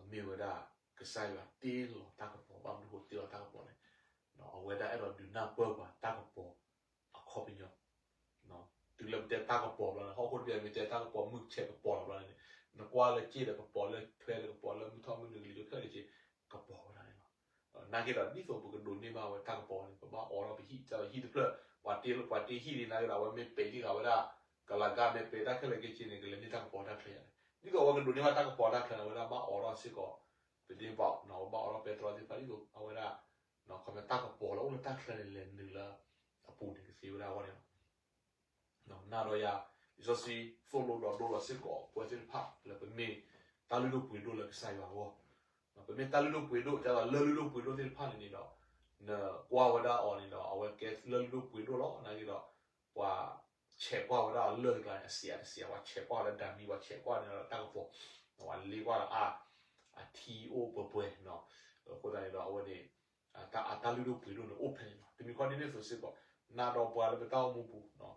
မ့ၢ်ဝဲဒၣ် ကစၢ်ယွၤတ့လီၤတၢ်ကပီၤ, ဘၣ်မနုၤဃိတ့လီၤတၢ်ကပီၤလဲၣ်. အဝဲဒၣ်အဲၣ်ဒိးဒုးနၢ်ပၢၢ်ပှၤတၢ်ကပီၤအခီပညီ, တုၤလၢပတဲတၢ်ကပီၤဘျီန့ၣ် ဟီၣ်ခိၣ်တဘ့ၣ်မ့ၢ်တဲတၢ်ကပီၤ မုၢ်ဆဲးကပီၤလီၤဘျီန့ၣ်, နကွၢ်လၢက့ၣ်ဒီးကပီၤ, လၢထွဲဒီးကပီၤ, လၢမုၢ်ထီၣ်မုၢ်နုာ်ကလံၤကဖျၢၣ်လၢက့ၣ် ကပီၤဝဲဒၣ်န့ၣ်လီၤ. နာ်က့ဒီး ဒ်သိးပကဒိးန့ၢ်ဘၣ်ဝဲတၢ်ကပီၤန့ၣ် ပဘၣ်အိးထီၣ်ပဟံၣ်, ဟံၣ်တဖျၢၣ် ပှၤတ့, ပှၤတ့ဟံၣ်န့ၣ် နာ်က့ဒီး အဝဲမ့ၢ်ပဲာ်လံဃာ်ဝဲဒၣ် ကလၤကါ မ့ၢ်ပဲာ်တၢ်ခဲလၢာ်ခဲဆ့န့ၣ် ကလဲၤန့ၢ်တၢ်ကပီၤတၢ်ချၢယၤန့ၣ်, ဒ်သိးအဝဲကဒိးန့ၢ်ဘၣ်တၢ်ကပီၤတၢ်ချၢန့ၣ် အဝဲဒၣ်ဘၣ်အိးထီၣ်စ့ၢ်ကီး ပဒ့ဘၣ်, ပဘၣ်အိးထီၣ်ပဲတြီသ့ၣ်တဖၣ် ဒ်သိးအဝဲဒၣ် ခီမ့ၢ်တၢ်ကပီၤလၢအိၣ်လၢတၢ်ချၢန့ၣ် လဲၤနုာ်လၢအပူၤန့ၣ် ကသ့ဝဲဒၣ်အဂီၢ်န့ၣ်လီၤ. နၤဒီးယၤ လံာ်စီဆှံသိၣ်လိဒီးဒိလီၤစ့ၢ်ကီး ပဝဲသ့ၣ်တဖၣ် လၢပမ့ၢ်တၢ်လုၢ်ဒိၣ်ပှ့ၤဒိၣ်လၢကစၢ်ယွၤအဂီၢ်, ပမ့ၢ်တၢ်လုၢ်ဒိၣ်ပှ့ၤဒိၣ် ဒ်သိးလၢလုၢ်ဒိၣ်ပှ့ၤဒိၣ်သ့ၣ်တဖၣ်န့ၣ်န့ၣ်ဒီး နကွၢ်ဝဲဒၣ်အီၤန့ၣ်ဒီး အဝဲကဲလၢလုၢ်ဒိၣ်ပှ့ၤဒိၣ်လီၤ. နာ်က့ဒီး ပှၤဆဲးကွၢ်ဝဲဒၣ်အီၤလၢၢ်တကျါန့ၣ် အစံးအတစံး ပှၤဆဲးကွၢ်ဝဲလၢဒၤမံ ပှၤဆဲးကွၢ်န့ၣ်ဒီးတၢ်ကပီၤ, ပှၤလ့ကွၢ်ဒီးအါ အထံအိၣ်ပှဲၤပှဲၤ, အဃိသတးန့ၣ်ဒီး အဝဲန့ၣ် တၢ်အတၢ်လုၢ်ဒိၣ်ပှ့ၤဒိၣ်န့ၣ်အိၣ်ဖဲန့ၣ်လီၤ. တမံၤဃီဒ်န့ၣ်အသိးစ့ၢ်ကီး နၤဒီးပှၤလၢပတၢ်အိၣ်မူပူၤ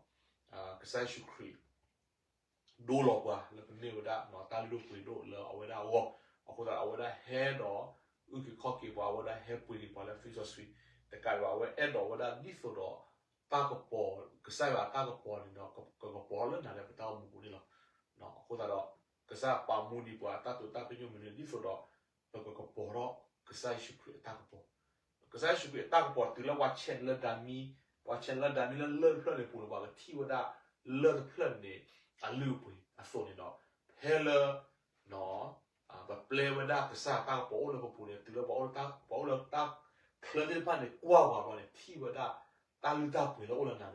ကစၢ်ယ့ၣ်ၡူးခရံာ် ဒိလီၤပှၤလၢပမ့ၢ်ဝဲဒၣ် တၢ်လုၢ်ဒိၣ်ပှ့ၤဒိၣ်လၢအဝဲဒၣ်အဂီၢ်, အဃိသတး အဝဲဒၣ်ဟဲဒီး အုၣ်က့ၤခီၣ်က့ၤပှၤ, အဝဲဒၣ်ဟဲပှ့ၤက့ၤပှၤလၢသွံၣ်စီဆှံ, တကးဒံးဘၣ် အဝဲအဲၣ်ဒိးဝဲဒၣ်ဒ်သိးဒီး တၢ်ကပီၤ, ကစၢ်ယွၤတၢ်ကပီၤန့ၣ်ဒီး ကကပီၤလၢနၤလၢပတၢ်အိၣ်မူပူၤန့ၣ်လီၤ. အဃိသတးဒီး ကစၢ်ပာ်မူဒံးပှၤတၢ်တိာ်တၢ်ပညိၣ်မနုၤ ဒ်သိးဒီး ပကကပီၤထီၣ် ကစၢ်ယ့ၣ်ၡူးခရံာ်အတၢ်ကပီၤ, ကစၢ်ယ့ၣ်ၡူးခရံာ်အတၢ်ကပီၤတုၤလၢပှၤဆဲးလၢဒၤမံ, ပှၤဆဲးလၢဒၤမံလၢလၢၢ်တဖျၢၣ်န့ၣ်ပူၤန့ၣ် ပှၤကထံၣ်ဝဲဒၣ်လၢၢ်တဖျၢၣ်န့ၣ် အလုၢ်အပှ့ၤအသိးန့ၣ်ဒီး ဖဲလၢ ပပျဲဝဲဒၣ်ကစၢ်တၢ်ကပီၤအိၣ်လၢပပူၤန့ၣ် တုၤလၢပှၤအိၣ်လၢတၢ်ချၢသ့ၣ်တဖၣ်န့ၣ် ကွၢ်ပှၤဘျီန့ၣ် ထံၣ်ဝဲဒၣ် တၢ်လုၢ်တၢ်ပှ့ၤလၢအိၣ်လၢနၤ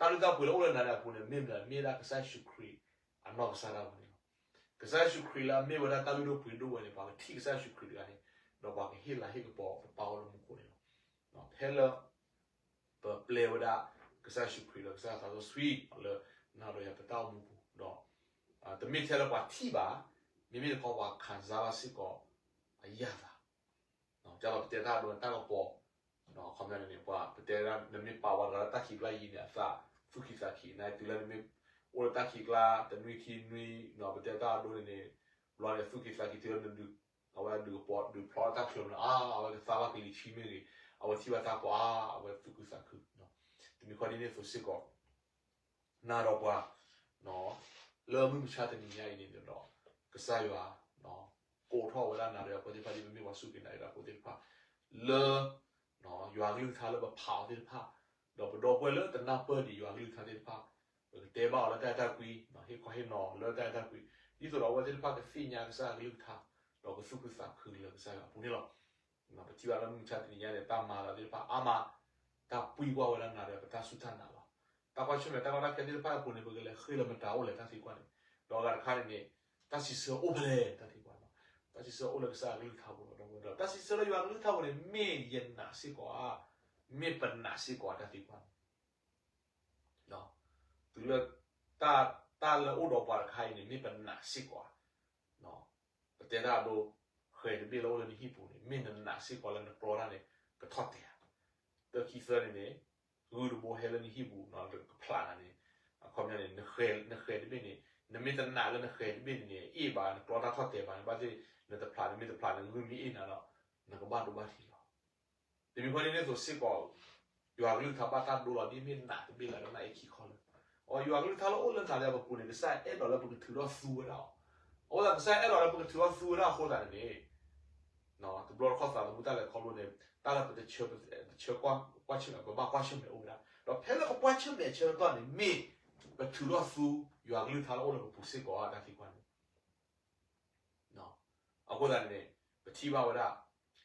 ဒီး တၢ်လုၢ်တၢ်ပှ့ၤလၢအိၣ်လၢနၤဒီးအပူၤန့ၣ် မ့ၢ်မနုၤလဲၣ်, မ့ၢ်ဒၣ်ကစၢ်ယ့ၣ်ၡူးခရံာ် အနီၢ်ကစၢ်ဒၣ်ဝဲန့ၣ်လီၤ. ကစၢ်ယ့ၣ်ၡူးခရံာ်လၢအမ့ၢ်ဝဲဒၣ်တၢ်လုၢ်ဒိၣ်ပှ့ၤဒိၣ်ဝဲန့ၣ် ပှၤကထံၣ်ကစၢ်ယ့ၣ်ၡူးခရံာ်တဂၤန့ၣ် ဒီးပှၤကဟ့ၣ်လၤဟ့ၣ်ကပီၤပပၢ်အိၣ်လၢမူခိၣ်န့ၣ်လီၤ. ဖဲလၢ ပပျဲဝဲဒၣ် ကစၢ်ယ့ၣ်ၡူးခရံာ်ဒီးကစၢ်ယွၤသးစီဆှံလၢနၤဒီးယၤပတၢ်အိၣ်မူပူၤဒီး တမ့ၢ်ထဲလၢပှၤထံၣ်ဘၣ်, မ့မ့ၢ်တခီပှၤခံစားဘၣ်စ့ၢ်ကီး အယၢ်သး ကဒီးပတဲတၢ်ဒိတၢ်ကပီၤ, ခီပညီန့ၣ် ပှၤပတဲဒၣ် နမ့ၢ်ပာ်ဝဲတဂၤလၢတၢ်ခံးကျါယံၤန့ၣ် အသးသူၣ်ခံသးခံ, နတုၤလၢနမ့ၢ်အိၣ်လၢတၢ်ခံးကျါ တနွံခံနွံ ပတဲတၢ်ဒိန့ၣ်န့ၣ် ဘျီန့ၣ် သူၣ်ခံသးခံတုၤလၢနဒုး အဝဲဒုးကပီၤ ဒုးဖျီတၢ်ချၢမနုၤ အါ အဝဲကသါဘၣ်ကလံၤဆံမ့ၢ်ဂ့ၤ, အဝဲထံၣ်ဘၣ်တၢ်ကပီၤ အါ အဝဲသူၣ်ခုသးခု, တမံၤဃီဒ်န့ၣ်အသိးစ့ၢ်ကီး နၤဒီးပှၤ လၢမုၢ်မဆါတနံၤညါအံၤန့ၣ်ဒီး ကစၢ်ယွၤ ကိးထီၣ်ဝဲဒၣ်နၤဒီးပှၤသ့ၣ်တဖၣ်ဒ်ပမ့ၢ်ပှၤစူၢ်က့ၤနာ်က့ၤတၢ်ဖိသ့ၣ်တဖၣ် လၢ ယွၤကလုၢ်ကထါလၢပဖးအီၤသ့ၣ်တဖၣ်, ဒီးပဒီပုၢ်ဝဲၢ်လၢတနၢ်ပၢၢ်ဒံးယွၤကလုၢ်ကထါသ့ၣ်တဖၣ်, ပကတဲဘၣ်အီၤလၢတၢ်အဲၣ်တၢ်ကွံ, ဟ့ၣ်ခီဟ့ၣ်နီၤအီၤလၢတၢ်အဲၣ်တၢ်ကွံ, ဒ်သိးဒီးအဝဲသ့ၣ်တဖၣ်ကသ့ၣ်ညါကစၢ်ယွၤကလုၢ်ကထါ, ဒီးကသူၣ်ခုသးခုလၢကစၢ်ယွၤအပူၤန့ၣ်လီၤ. ပထံၣ်ဘၣ်လၢမုၢ်မဆါတနံၤညါန့ၣ် တၢ်မၤလီၤသ့ၣ်တဖၣ်အါမး, တၢ်ပှံၢ်ကွၢ်ဝဲဒၣ်နၤဒီးပတၢ်စူၢ်တၢ်နာ်လီၤ. တၢ်ကွၢ်ဆၢၣ်မဲာ်တၢ်ကီတၢ်ခဲသ့ၣ်တဖၣ်အပူၤန့ၣ် ပကလဲၤဃ့လၢမတၤအိၣ်လဲၣ်တၢ်သံကွၢ်န့ၣ်, ဒီးအဂၤတခါန့ၣ်န့ၣ် တၢ်စံးဆၢအိၣ်ဖဲလဲၣ်တၢ်သံကွၢ်န့ၣ်, တၢ်စံးဆၢအိၣ်လၢကစၢ်ယွၤကလုၢ်ကထါပူၤလီၤ. ဒီးတၢ်စံးဆၢလၢယွၤကလုၢ်ကထါပူၤန့ၣ် မ့ၢ်ယနာ်စ့ၢ်ကီးဧါ, မ့ၢ်ပနာ်စ့ၢ်ကီးဧါတၢ်သံကွၢ်န့ၣ် တုၤလၢ တၢ်လၢအိၣ်ဒီးပှၤတခါအံၤန့ၣ် မ့ၢ်ပနာ်စ့ၢ်ကီးဧါ. ပတဲတၢ်အဒိ ဃဲၤတဘ့ၣ်လၢအိၣ်လၢနဟံၣ်ပူၤန့ၣ် မ့ၢ်နနာ်စ့ၢ်ကီးလၢနကျီတၢ်န့ၣ် ကထီၣ်တဲာ်ဧါ. တၢ်ခံသၢန့ၣ်န့ၣ် ဂုၢ်တဘိဟဲလၢနဟံၣ်ပူၤ ကဖျးနၤန့ၣ် အခီပညီန့ၣ် နဃဲၤတဘ့ၣ်န့ၣ် နမ့ၢ်တနာ်လၢနဃဲၤတဘ့ၣ်န့ၣ်န့ၣ် အ့ၣ်ဘၣ် နကျီတၢ်ထီၣ်တဲာ်ဘၣ်န့ၣ် ဘၣ်သ့ၣ် နတဖျး နမ့ၢ်တဖျး နဂုၢ်မ့ၢ်အ့ၣ်နၤဒီး နကဘၣ်ဒိဘၣ်ထံးလီၤ. တမံၤဃီဒ်န့ၣ်အသိးစ့ၢ်ကီး ယွၤကလုၢ်ကထါဘၣ်တၢ်ဒိလီၤ ဒ်မ့ၢ်နာ်တဘ့ၣ်လၢနနာ်အ့ၣ်ခံခီလၢ အီ ယွၤကလုၢ်ကထါလၢအိၣ်လၢနၤလၢပပူၤန့ၣ် ကစၢ်အဲၣ်ဒိးလၢပကထုးထီၣ်သူဝဲဒၣ်အီၤ. အဃိသတး ကစၢ်အဲၣ်ဒိးလၢပကထုးထီၣ်သူဝဲဒၣ်အဃိသတးန့ၣ်န့ၣ် တဘျီတခီၣ်သးသမူတၢ်လဲၤခီဖျိန့ၣ် တၢ်လၢပတဆၢ ပတဆၢကွၢ်ဆၢၣ်မဲာ် ပဘၣ်ကွၢ်ဆၢၣ်မဲာ်အိၣ်ဝဲဒၣ် ဒီးဖဲလၢပကွၢ်ဆၢၣ်မဲာ်အဆၢကတီၢ်န့ၣ် မ့ၢ်ပထုးထီၣ်သူ ယွၤကလုၢ်ကထါလၢအိၣ်လၢပပူၤစ့ၢ်ကီးတၢ်သံကွၢ်န့ၣ် အဃိသတးန့ၣ် ပထံၣ်ဘၣ်ဝဲဒၣ်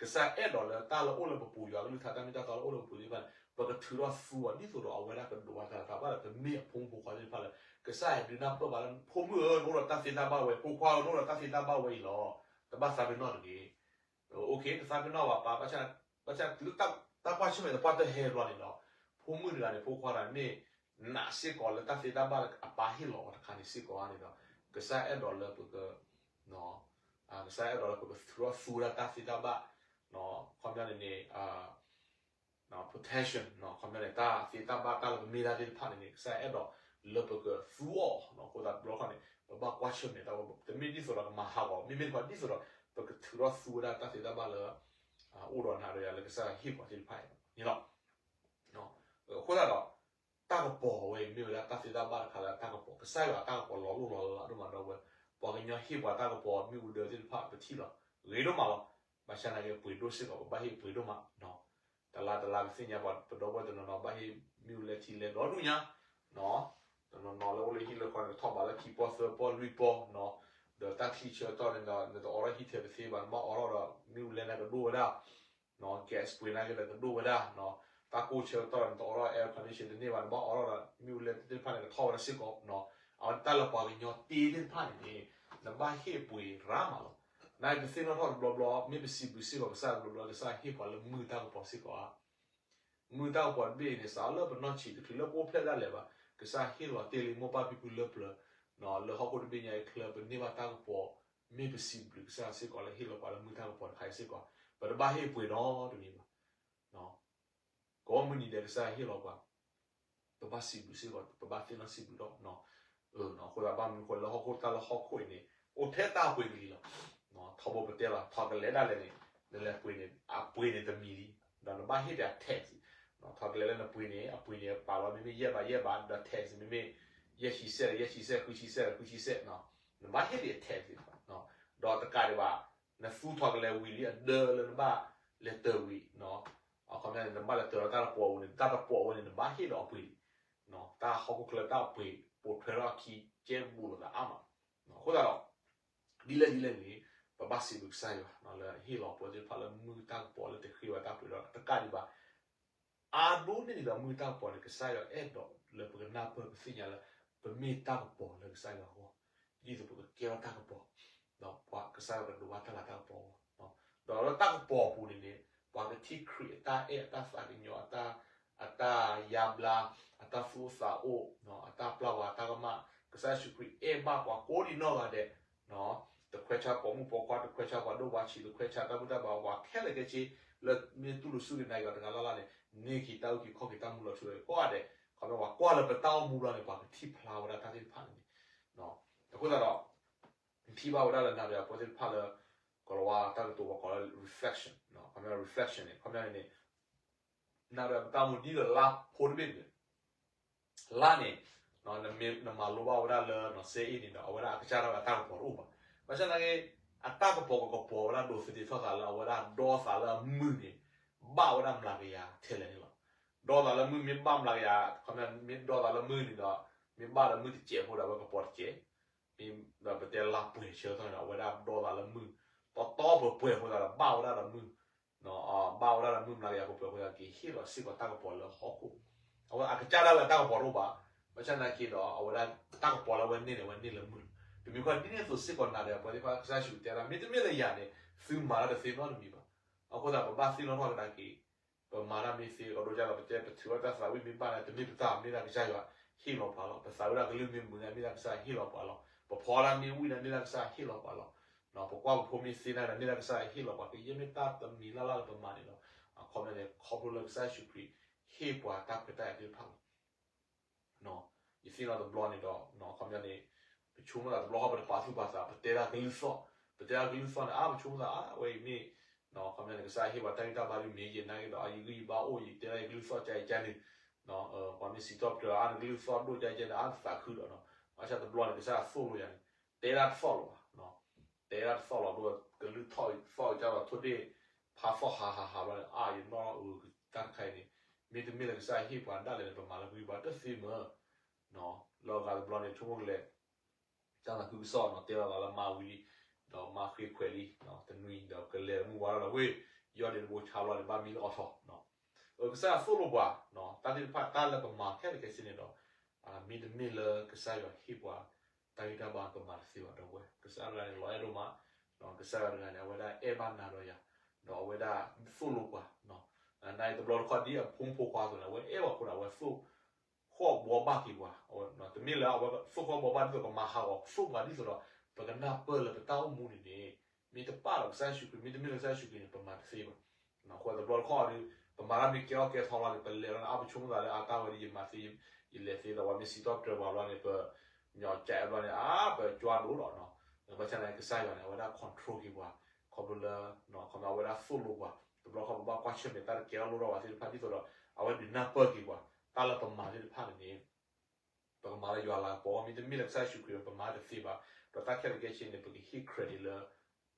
ကစၢ်အဲၣ်ဒိးလၢတၢ်လၢအိၣ်လၢပပူၤ ယွၤကလုၢ်ကထါတၢ်မ့ၢ်တၢ်တီလၢအိၣ်လၢပပူၤသ့ၣ်တဖၣ်န့ၣ် ပကထုးထီၣ်သူအီၤ ဒ်သိးဒီးအဝဲဒၣ်ကဒိးဘၣ်တၢ်သးဘၣ်ဒီး ပမ့ၢ်အဖိမုၣ်ဖိခွါသ့ၣ်တဖၣ်လၢ ကစၢ်ယွၤဒုးနၢ်ပၢၢ်ဘၣ်လၢ ဖိမုၣ်ဧၢ နအိၣ်ဒီးတၢ်သ့တၢ်ဘၣ်ဝဲ ဖိခွါဧၢ နအိၣ်ဒီးတၢ်သ့တၢ်ဘၣ်ဝဲအံၤလီၤ. တဘၣ်သးပ့ၤနီၣ်တဂ့ၤ. အိၣ်ခ့ တသးပ့ၤနီၣ်ဘၣ်ပၢ် ဘၣ်ဆၣ် ဘၣ်ဆၣ်လၢတၢ်ကွၢ်ဆၢၣ်မဲာ်သပှၢ်တၢၢ်ဟဲဘျီန့ၣ်ဒီး ဖိမုၣ်တဂၤန့ၣ် ဖိခွါတဂၤန့ၣ် မ့ၢ်နာ်စ့ၢ်ကီးလၢတၢ်သ့တၢ်ဘၣ်အပၢ်ဟ့ၣ်လီၤအီၤတခါန့ၣ်စ့ၢ်ကီးန့ၣ်ဒီး ကစၢ်အဲၣ်ဒိးလၢပက ကစၢ်အဲၣ်ဒိးလၢပကထုးထီၣ်သူဝဲဒၣ်တၢ်သ့တၢ်ဘၣ် ခီပညီန့ၣ်န့ၣ် protection ခီပညီန့ၣ် တၢ်သ့တၢ်ဘၣ်တၢ်လၢပမ့ၢ်တၢ်သ့ၣ်တဖၣ်န့ၣ်န့ၣ် ကစၢ်အဲၣ်ဒိးလၢပကသူအီၤ အဃိသတးတဘျီခီန့ၣ် ပဘၣ်ကွၢ်ဆၢၣ်မဲာ်တၢ်ဝဲ တမ့ၢ်ဒ်သိးဒီးကမၤဟးဂီၤ မ့မ့ၢ်တခီဒ်သိးဒီး ပကထုးထီၣ်သူဝဲဒၣ်တၢ်သ့တၢ်ဘၣ်လၢ အိၣ်ဒီးနၤဒီးယၤလၢကစၢ်ယွၤဟ့ၣ်ပှၤသ့ၣ်တဖၣ်န့ၣ်လီၤ. အဃိသတးဒီး တၢ်ကပီၤဝဲအံၤမ့ၢ်ဝဲဒၣ်တၢ်သ့တၢ်ဘၣ်တခါလၢတၢ်ကပီၤ ကစၢ်ယွၤအတၢ်ကပီၤလီၤလိၢ်လီၤလးဒိၣ်မးဒီပုၢ်ဝဲၢ်, ပှၤကညီဟ့ၣ်ပှၤတၢ်ကပီၤမ့ၣ်အူဒၢသ့ၣ်တဖၣ်ပထံၣ်လီၤ ဂ့ၤဒိၣ်မးလီၤ. ဘၣ်ဆၣ်သနာ်က့ပှ့ၤဒိၣ်စ့ၢ်ကီး ပဘၣ်ဟ့ၣ်ပှ့ၤဒိၣ်မး တလါတလါပသ့ၣ်ညါပှၤပဒီပုၢ်ဝဲၢ်တနီၤနီၤ ဘၣ်ဟ့ၣ်မ့ၣ်အူလဲထံလဲဒီဒူၣ်ညါ တနီၤနီၤလၢအိၣ်လၢဟံၣ်လၢဃီန့ၣ် ကထီၣ်ဘးလၢခံပီၢ်သၢပီၢ်လွံၢ်ပီၢ်, ဒီးတၢ်ချံဆၢကတီၢ်န့ၣ်ဒီး နတအိးထီၣ်ဟံၣ်ထဲတသ့ဘၣ် နဘၣ်အိးထီၣ်ဒီး မ့ၣ်အူလဲနကဒိၣ်ဝဲဒၣ် gas ပှ့ၤနာ်က့ဒီးကဒိၣ်ဝဲဒၣ်, တၢ်ကိၢ်ဆၢကတီၢ်ဒီး နတအိးထီၣ် air condition တန့ၢ်ဘၣ် နဘၣ်အိးထီၣ်ဒီး မ့ၣ်အူလဲသ့ၣ်တဖၣ်န့ၣ် ကထီၣ်ဝဲဒၣ်စ့ၢ်ကီး, အဝဲတၢ်လၢပှၤကညီတ့သ့ၣ်တဖၣ်န့ၣ်န့ၣ် နဘၣ်ဟ့ၣ်ပှ့ၤရၣ်မးလီၤ. နာ်က့ပသ့ၣ်နီၣ်ထီၣ်တဘျီဘျီ မ့ၢ်ပစံးဘျုးစ့ၢ်ကီးကစၢ်တဘျီဘျီ ကစၢ်ဟ့ၣ်ပှၤလၢမုၢ်တၢ်ကပီၤစ့ၢ်ကီးဧါ မုၢ်တၢ်ကပီၤတဘ့ၣ်အံၤန့ၣ် စးလၢပနီၢ်ဆံး တချုးလၢပအိၣ်ဖျဲၣ်ဒၣ်လဲာ်ဘၣ်, ကစၢ်ဟ့ၣ်လီၤတ့ၢ်လံမိၢ်ပၢ်ဖံဖုလၢပျၢၤ, လၢဟီၣ်ခိၣ်တဘ့ၣ်ညါအံၤချၢ ပန့ၢ်ဘၣ်တၢ်ကပီၤ, မ့ၢ်ပစံးဘျုးကစၢ်စ့ၢ်ကီးလၢဟ့ၣ်လီၤပှၤလၢမုၢ်တၢ်ကပီၤတခါအံၤစ့ၢ်ကီး, ပတဘၣ်ဟ့ၣ်ပှ့ၤဒီတမံၤဘၣ်. ကိးမုၢ်နံၤဒဲးကစၢ်ဟ့ၣ်လီၤပှၤ ပဘၣ်စံးဘျုးစ့ၢ်ကီး ပဘၣ်သ့ၣ်နီၣ်စံးဘျုးဒီး, အဃိသတးဘၣ်မနုၤဃိလၢဟီၣ်ခိၣ်တၢ်လၢဟီၣ်ခိၣ်အံၤန့ၣ် အိၣ်ထဲတၢ်ပှ့ၤကလံၤလီၤ. ထီဘိပတဲလီၤ ထီကလဲၤဒၣ်လဲာ်န့ၣ် နလဲၤပှ့ၤန့ၣ် အပှ့ၤန့ၣ်တမံၤလံ, ဒီးနဘၣ်ဟ့ၣ်ပှၤ tax, ထီကလဲၤလၢနပှ့ၤန့ၣ် အပှ့ၤန့ၣ်ပာ်လီၤ မ့မ့ၢ်ယဲၢ်ဘးယဲၢ်ဘး ဒီး tax မ့မ့ၢ် ယဲၢ်ဆံစဲး ယဲၢ်ဆံစဲး ဃုဆံစဲး ဃုဆံစဲး, နဘၣ်ဟ့ၣ်ပှၤ tax, ဒီးတကးဒံးဘၣ် နသူထီကလဲၤဝံၤလံအဒၢလၢနဘၣ် လဲၤတၢၤဝံၤ အခီပညီန့ၣ် နဘၣ်လဲၤတၢၤလၢတၢ်တပီၤအဝဲန့ၣ် တၢ်တပီၤအဝဲန့ၣ် နဘၣ်ဟ့ၣ်ဒီးအပှ့ၤလံ, တၢ်ဟီၣ်ခိၣ်ချၢတၢ်ပှ့ၤ ပိာ်ထွဲထီၣ်အခံကဲဘူးလိာ်သးအါမး, အဃိသတးဒီး ဒ်လဲၣ်ဒ်လဲၣ်န့ၣ် ပဘၣ်စံးဘျုးကစၢ်ယွၤ လၢဟ့ၣ်လီၤပဝဲသ့ၣ်တဖၣ်လၢမုၢ်တၢ်ကပီၤလၢတဃ့ဝဲတၢ်ပှ့ၤဒီးတကးဒံးဘၣ် အါဒိၣ်န့ၢ်ဒံးဒီးမုၢ်တၢ်ကပီၤန့ၣ် ကစၢ်ယွၤအဲၣ်ဒိးလၢပကနၢ်ပၢၢ်ပသ့ၣ်ညါလၢ ပမ့ၢ်တၢ်ကပီၤလၢကစၢ်ယွၤအဂီၢ်, ဒ်သိးပကကဲထီၣ်တၢ်ကပီၤ, ဒီးပှၤကစၢ်ယွၤကဒိးဘၣ်တၢ်လၤတၢ်ကပီၤအဂီၢ်, ဒီးလၢတၢ်ကပီၤအပူၤန့ၣ်န့ၣ် ပှၤကထံၣ်ခရံာ်အတၢ်အဲၣ်အတၢ်သးကညီၤ အတၢ်ယါဘျါ, အတၢ်သူၣ်အိၣ်သးအိၣ်, အတၢ်ပျၢ်ဝဲတၢ်ကမၣ်, ကစၢ်ယ့ၣ်ၡူးခရံာ်အဲၣ်ဘၣ်ပှၤကိးဒံးနီၢ်ဂၤဒဲး တခွဲးဆါပိာ်မုၣ်ပိာ်ခွါ တခွဲးဆါပှၤဒိၣ်ပှၤဆံး တခွဲးဆါတၢ်ဘူၣ်တၢ်ဘါ ပှၤခဲလၢာ်ခဲဆ့ လၢမ့ၢ်တူၢ်လိာ်စူၢ်က့ၤနာ်က့ၤအီၤတဂၤလၢ်လၢ်န့ၣ် န့ၢ်က့ၤတၢ်အုၣ်က့ၤခီၣ်က့ၤတၢ်မူလီၤထူလီၤယိာ်ကိးဂၤဒဲး, ခီပညီပှၤကွၢ်လၢပတၢ်အိၣ်မူလီၤန့ၣ် ပှၤကထံၣ်ဖျါဝဲဒၣ်တၢ်သ့ၣ်တဖၣ်န့ၣ်န့ၣ်, အဃိသတးဒီး ထံၣ်ဘၣ်ဝဲဒၣ်လၢနၤဒီးယၤပဝဲသ့ၣ်တဖၣ်လၢ ကလီၤဝါတၢ်ကတိၤပှၤကိးလၢ reflection, ခီပညီ reflection န့ၣ် ခီပညီန့ၣ်န့ၣ် နၤဒီးယၤပတၢ်အိၣ်မူဒ်သိးလါဖိတဘ့ၣ်န့ၣ် လါန့ၣ် နမၤလိဘၣ်ဝဲဒၣ်လၢနီၢ်စဲအ့ၣ်န့ၣ်ဒီး အဝဲဒၣ်အကစၢ်ဒၣ်ဝဲအတၢ်ကပီၤတအိၣ်ဘၣ်. ဘၣ်ဆၣ်သနာ်က့ အတၢ်ကပီၤကကပီၤဝဲဒၣ်ဒိးသဒ့ထီၣ်သးလၢအဝဲဒၣ်ဒီသးလၢအမုၢ်န့ၣ် ဘၣ်ဝဲဒၣ်မျးကယၤထဲလဲၣ်န့ၣ်လီၤ. ဒီသးလၢမုၢ်မ့ၢ်ဘၣ်မျးကယၤ ခီပညီမ့ၢ်ဒီသးလၢမုၢ်န့ၣ်ဒီး မ့ၢ်ဘၣ်လၢမုၢ်တစဲးဖိဒီး အဝဲကပီၤတစဲး မ့ၢ်ဒီးပတဲလါပှဲၤဆၢကတီၢ်န့ၣ်ဒီး အဝဲဒၣ်ဒီသးလၢမုၢ် တီတီပှဲၤပှဲၤအဃိသတးဒီး ဘၣ်ဝဲဒၣ်ဒီးမုၢ် ဘၣ်ဝဲဒၣ်ဒီးမုၢ်မျးကယၤပှဲၤပှဲၤအဃိသတး ကဟ့ၣ်လီၤစ့ၢ်ကီးတၢ်ကပီၤလၢဟီၣ်ခိၣ်, အဝဲအကစၢ်ဒၣ်ဝဲအတၢ်ကပီၤတအိၣ်ဘၣ်. ဘၣ်ဆၣ်သနာ်က့ဒီး အဝဲဒၣ်တၢ်ကပီၤလၢအဝဲန့ၢ်န့ၣ် အဝဲန့ၢ်လၢမုၢ်လီၤ. တမံၤဃီဒ်န့ၣ်အသိးစ့ၢ်ကီးနၤဒီးပှၤသ့ၣ်တဖၣ် ကစၢ်ယ့ၣ်ၡူးတဲဒၣ် မ့တမ့ၢ်လၢယၤန့ၣ် သုမၤတၢ်တသ့နီတမံၤဘၣ်. အဃိသတး ပဘၣ်သ့ၣ်နီၣ်ထီၣ်ကဒါက့ၤ ပမၤတၢ်မ့ၢ်သ့ ကဒိကၢ်ဒီးပတဲပထုးထီၣ်တၢ်သးဝံၣ်မ့ၢ်ဘၣ်န့ၣ် တမ့ၢ်ပတၢ် မ့ၢ်ဒၣ်ကစၢ်ယွၤဟ့ၣ်လီၤပှၤလီၤ. ပသးဝံၣ်တၢ်ကလုၢ်မ့ၢ်မုာ်န့ၣ် မ့ၢ်ဒၣ်ကစၢ်ဟ့ၣ်လီၤပှၤလီၤ. ပဖီတၢ်မ့ၢ်ဝံၣ်န့ၣ် မ့ၢ်ဒၣ်ကစၢ်ဟ့ၣ်လီၤပှၤလီၤ. ပကွၢ်ပဖိမ့ၢ်သ့န့ၣ် မ့ၢ်ဒၣ်ကစၢ်ဟ့ၣ်လီၤပှၤ ကယဲၢ်မ့ၢ်တၢ်တမံၤလၢ်လၢ်လၢပမၤန့ၣ်လီၤ. အခီပညီန့ၣ် ခီဖျိလၢကစၢ်ယ့ၣ်ၡူးခရံာ်ဟ့ၣ်ပှၤတၢ်ခွဲးတၢ်ယာ်သ့ၣ်တဖၣ်လီၤ. ယသ့ၣ်နီၣ်တဘျီန့ၣ်ဒီး အခီပညီန့ၣ် ပဆိကမိၣ်သးတဘျီဃီ ပတပာ်သူၣ်ပာ်သး ပတဲဒၣ်ကလုၢ်သီၣ်, ပတဲဒၣ်ကလုၢ်သီၣ်န့ၣ် အါ ပဆိကမိၣ်သး အါ ဝဲအံၤမ့ၢ် အခီပညီန့ၣ် ကစၢ်ဟ့ၣ်ပှၤတၢ်ဂံၢ်တၢ်ဘါဒ်မ့ၢ်ယဲၢ်နာ်က့ဒီး အယဂံၢ်ယဘါအိၣ် ယတဲဒၣ်ယကလုၢ်သီၣ်ကါယကါန့ၣ် ပှၤမ့ၢ်စံးထီၣ်ပတြၢၤအါ နကလုၢ်သီၣ်ဒိၣ်ကါယကါန့ၣ် အါသးခုဒီး ဘၣ်ဆၣ်တဘျီန့ၣ် ကစၢ်သိၣ်လိယၤန့ၣ် တဲဒၣ်တသီၣ်လၢၤဘၣ် တဲဒၣ်တသီၣ်လီၤ ဒ်ကလုၢ်သီၣ်ကါဒီး ထိၣ်ဒ့ၣ်ဖးသီၣ်ဟးဟးဟးဘျီန့ၣ် အါ ယနီၣ်အု တၢ်တခါအံၤန့ၣ် မ့တမ့ၢ်လၢကစၢ်ဟ့ၣ်ပှၤဒၣ်လဲာ်န့ၣ် ပမၤလၢကလုၢ်ဘၣ်တသ့မ့ၢ် လၢအဂၤတဘျီန့ၣ် ဆိကမိၣ်ကလဲၣ် တၢ်သးခုကစီၣ်နီၤ တဲလီၤသးလၢမၤဝံၤလံ ဒီးမၤဃ့ခွဲးလံ တနွံဒီးကလဲၤမုၢ်ဝါထီၣ်ဒီးဝ့ၢ် ယီၢ်ဒ့တဘိဆါဘျီန့ၣ် ဘၣ်မံလၢအီၣ်ထီၣ် ကစၢ်ယွၤသိၣ်လိပှၤ တၢ်သ့ၣ်တဖၣ် တၢ်လၢပမၤခဲလၢာ်ခဲဆ့န့ၣ်ဒီး မ့တမ့ၢ်လၢကစၢ်ယွၤဟ့ၣ်ပှၤ တၢ်ဂံၢ်တၢ်ဘါပမၤတသ့ဘၣ်ဒီပုၢ်ဝဲၢ် ကစၢ်တဂၤန့ၣ် လီၤအဲၣ်ဒိၣ်မး ကစၢ်ယွၤတဂၤန့ၣ် အဝဲဒၣ်အဲၣ်ဘၣ်နၤဒီးယၤ ဒီးအဝဲဒၣ်သိၣ်လိပှၤ, နတဘျီတခီၣ်ဒ်အဖိမုၣ်ဖိခွါအသိးန့ၣ် အဝဲအဲၣ်ပှၤအဃိန့ၣ် အဝဲသိၣ်ဃီၣ်ဘှီဘၣ်က့ၤပှၤ, တမ့ၢ်လၢအဝဲသိၣ်ဃီၣ်ဘှီဘၣ်ဒ်သိး ကမၤဟးဂီၤသိၣ်ပှၤဒ်သိးဒီး ပကနၢ်ပၢၢ်လၢပတၢ်အိၣ်မူန့ၣ်န့ၣ် မ့ၢ်တပာ်ဒီးကစၢ်ယ့ၣ်ၡူးခရံာ် မ့တမ့ၢ်လၢကစၢ်ယ့ၣ်ၡူးခရံာ်န့ၣ် ပမၤတသ့ဘၣ်. အဃိတဘျီတခီၣ်ဒီး ပမၤတၢ်မ့ၢ်ကဲအီၣ်ကဲထီလီၤန့ၣ် ပလဲၤလီၤန့ၣ် အါပဆိကမိၣ်သးလၢအတၢ်ဝဲဒ်ယမၤသ့ ယလဲၤသ့ဒီး ပှၤမ့ၢ်စံးထီၣ်ပတြၢၤပှၤဘျီန့ၣ် ပညီကဲဘျီန့ၣ် အါပကွၢ်ဒိၣ်ဒီး ဘၣ်ဆၣ်န့ၣ် ကစၢ်ယွၤန့ၣ် အဝဲဒၣ် control က့ၤပှၤ ခီဖျိလၢ ခီဖျိအဝဲဒၣ်သိၣ်လိပှၤ, တဘျီတခီၣ်ပဘၣ်ကွၢ်ဆၢၣ်မဲာ်တၢ်တကဲထီၣ်လိၣ်ထီၣ်ဘၣ်သ့ၣ်တဖၣ်ဒ်သိးဒီး အဝဲဒုးနၢ်ပၢၢ်က့ၤပှၤ တၢ်လၢပမၤသ့ၣ်တဖၣ်န့ၣ်န့ၣ် ပကမၤလၢယွၤလၤကပီၤ မ့တမ့ၢ်လၢကစၢ်ယ့ၣ်ၡူးခရံာ် ပမၤတသ့ဘၣ်, ဒီးတၢ်ခဲလၢာ်ခဲဆ့န့ၣ် ပကဟ့ၣ် credit လၢ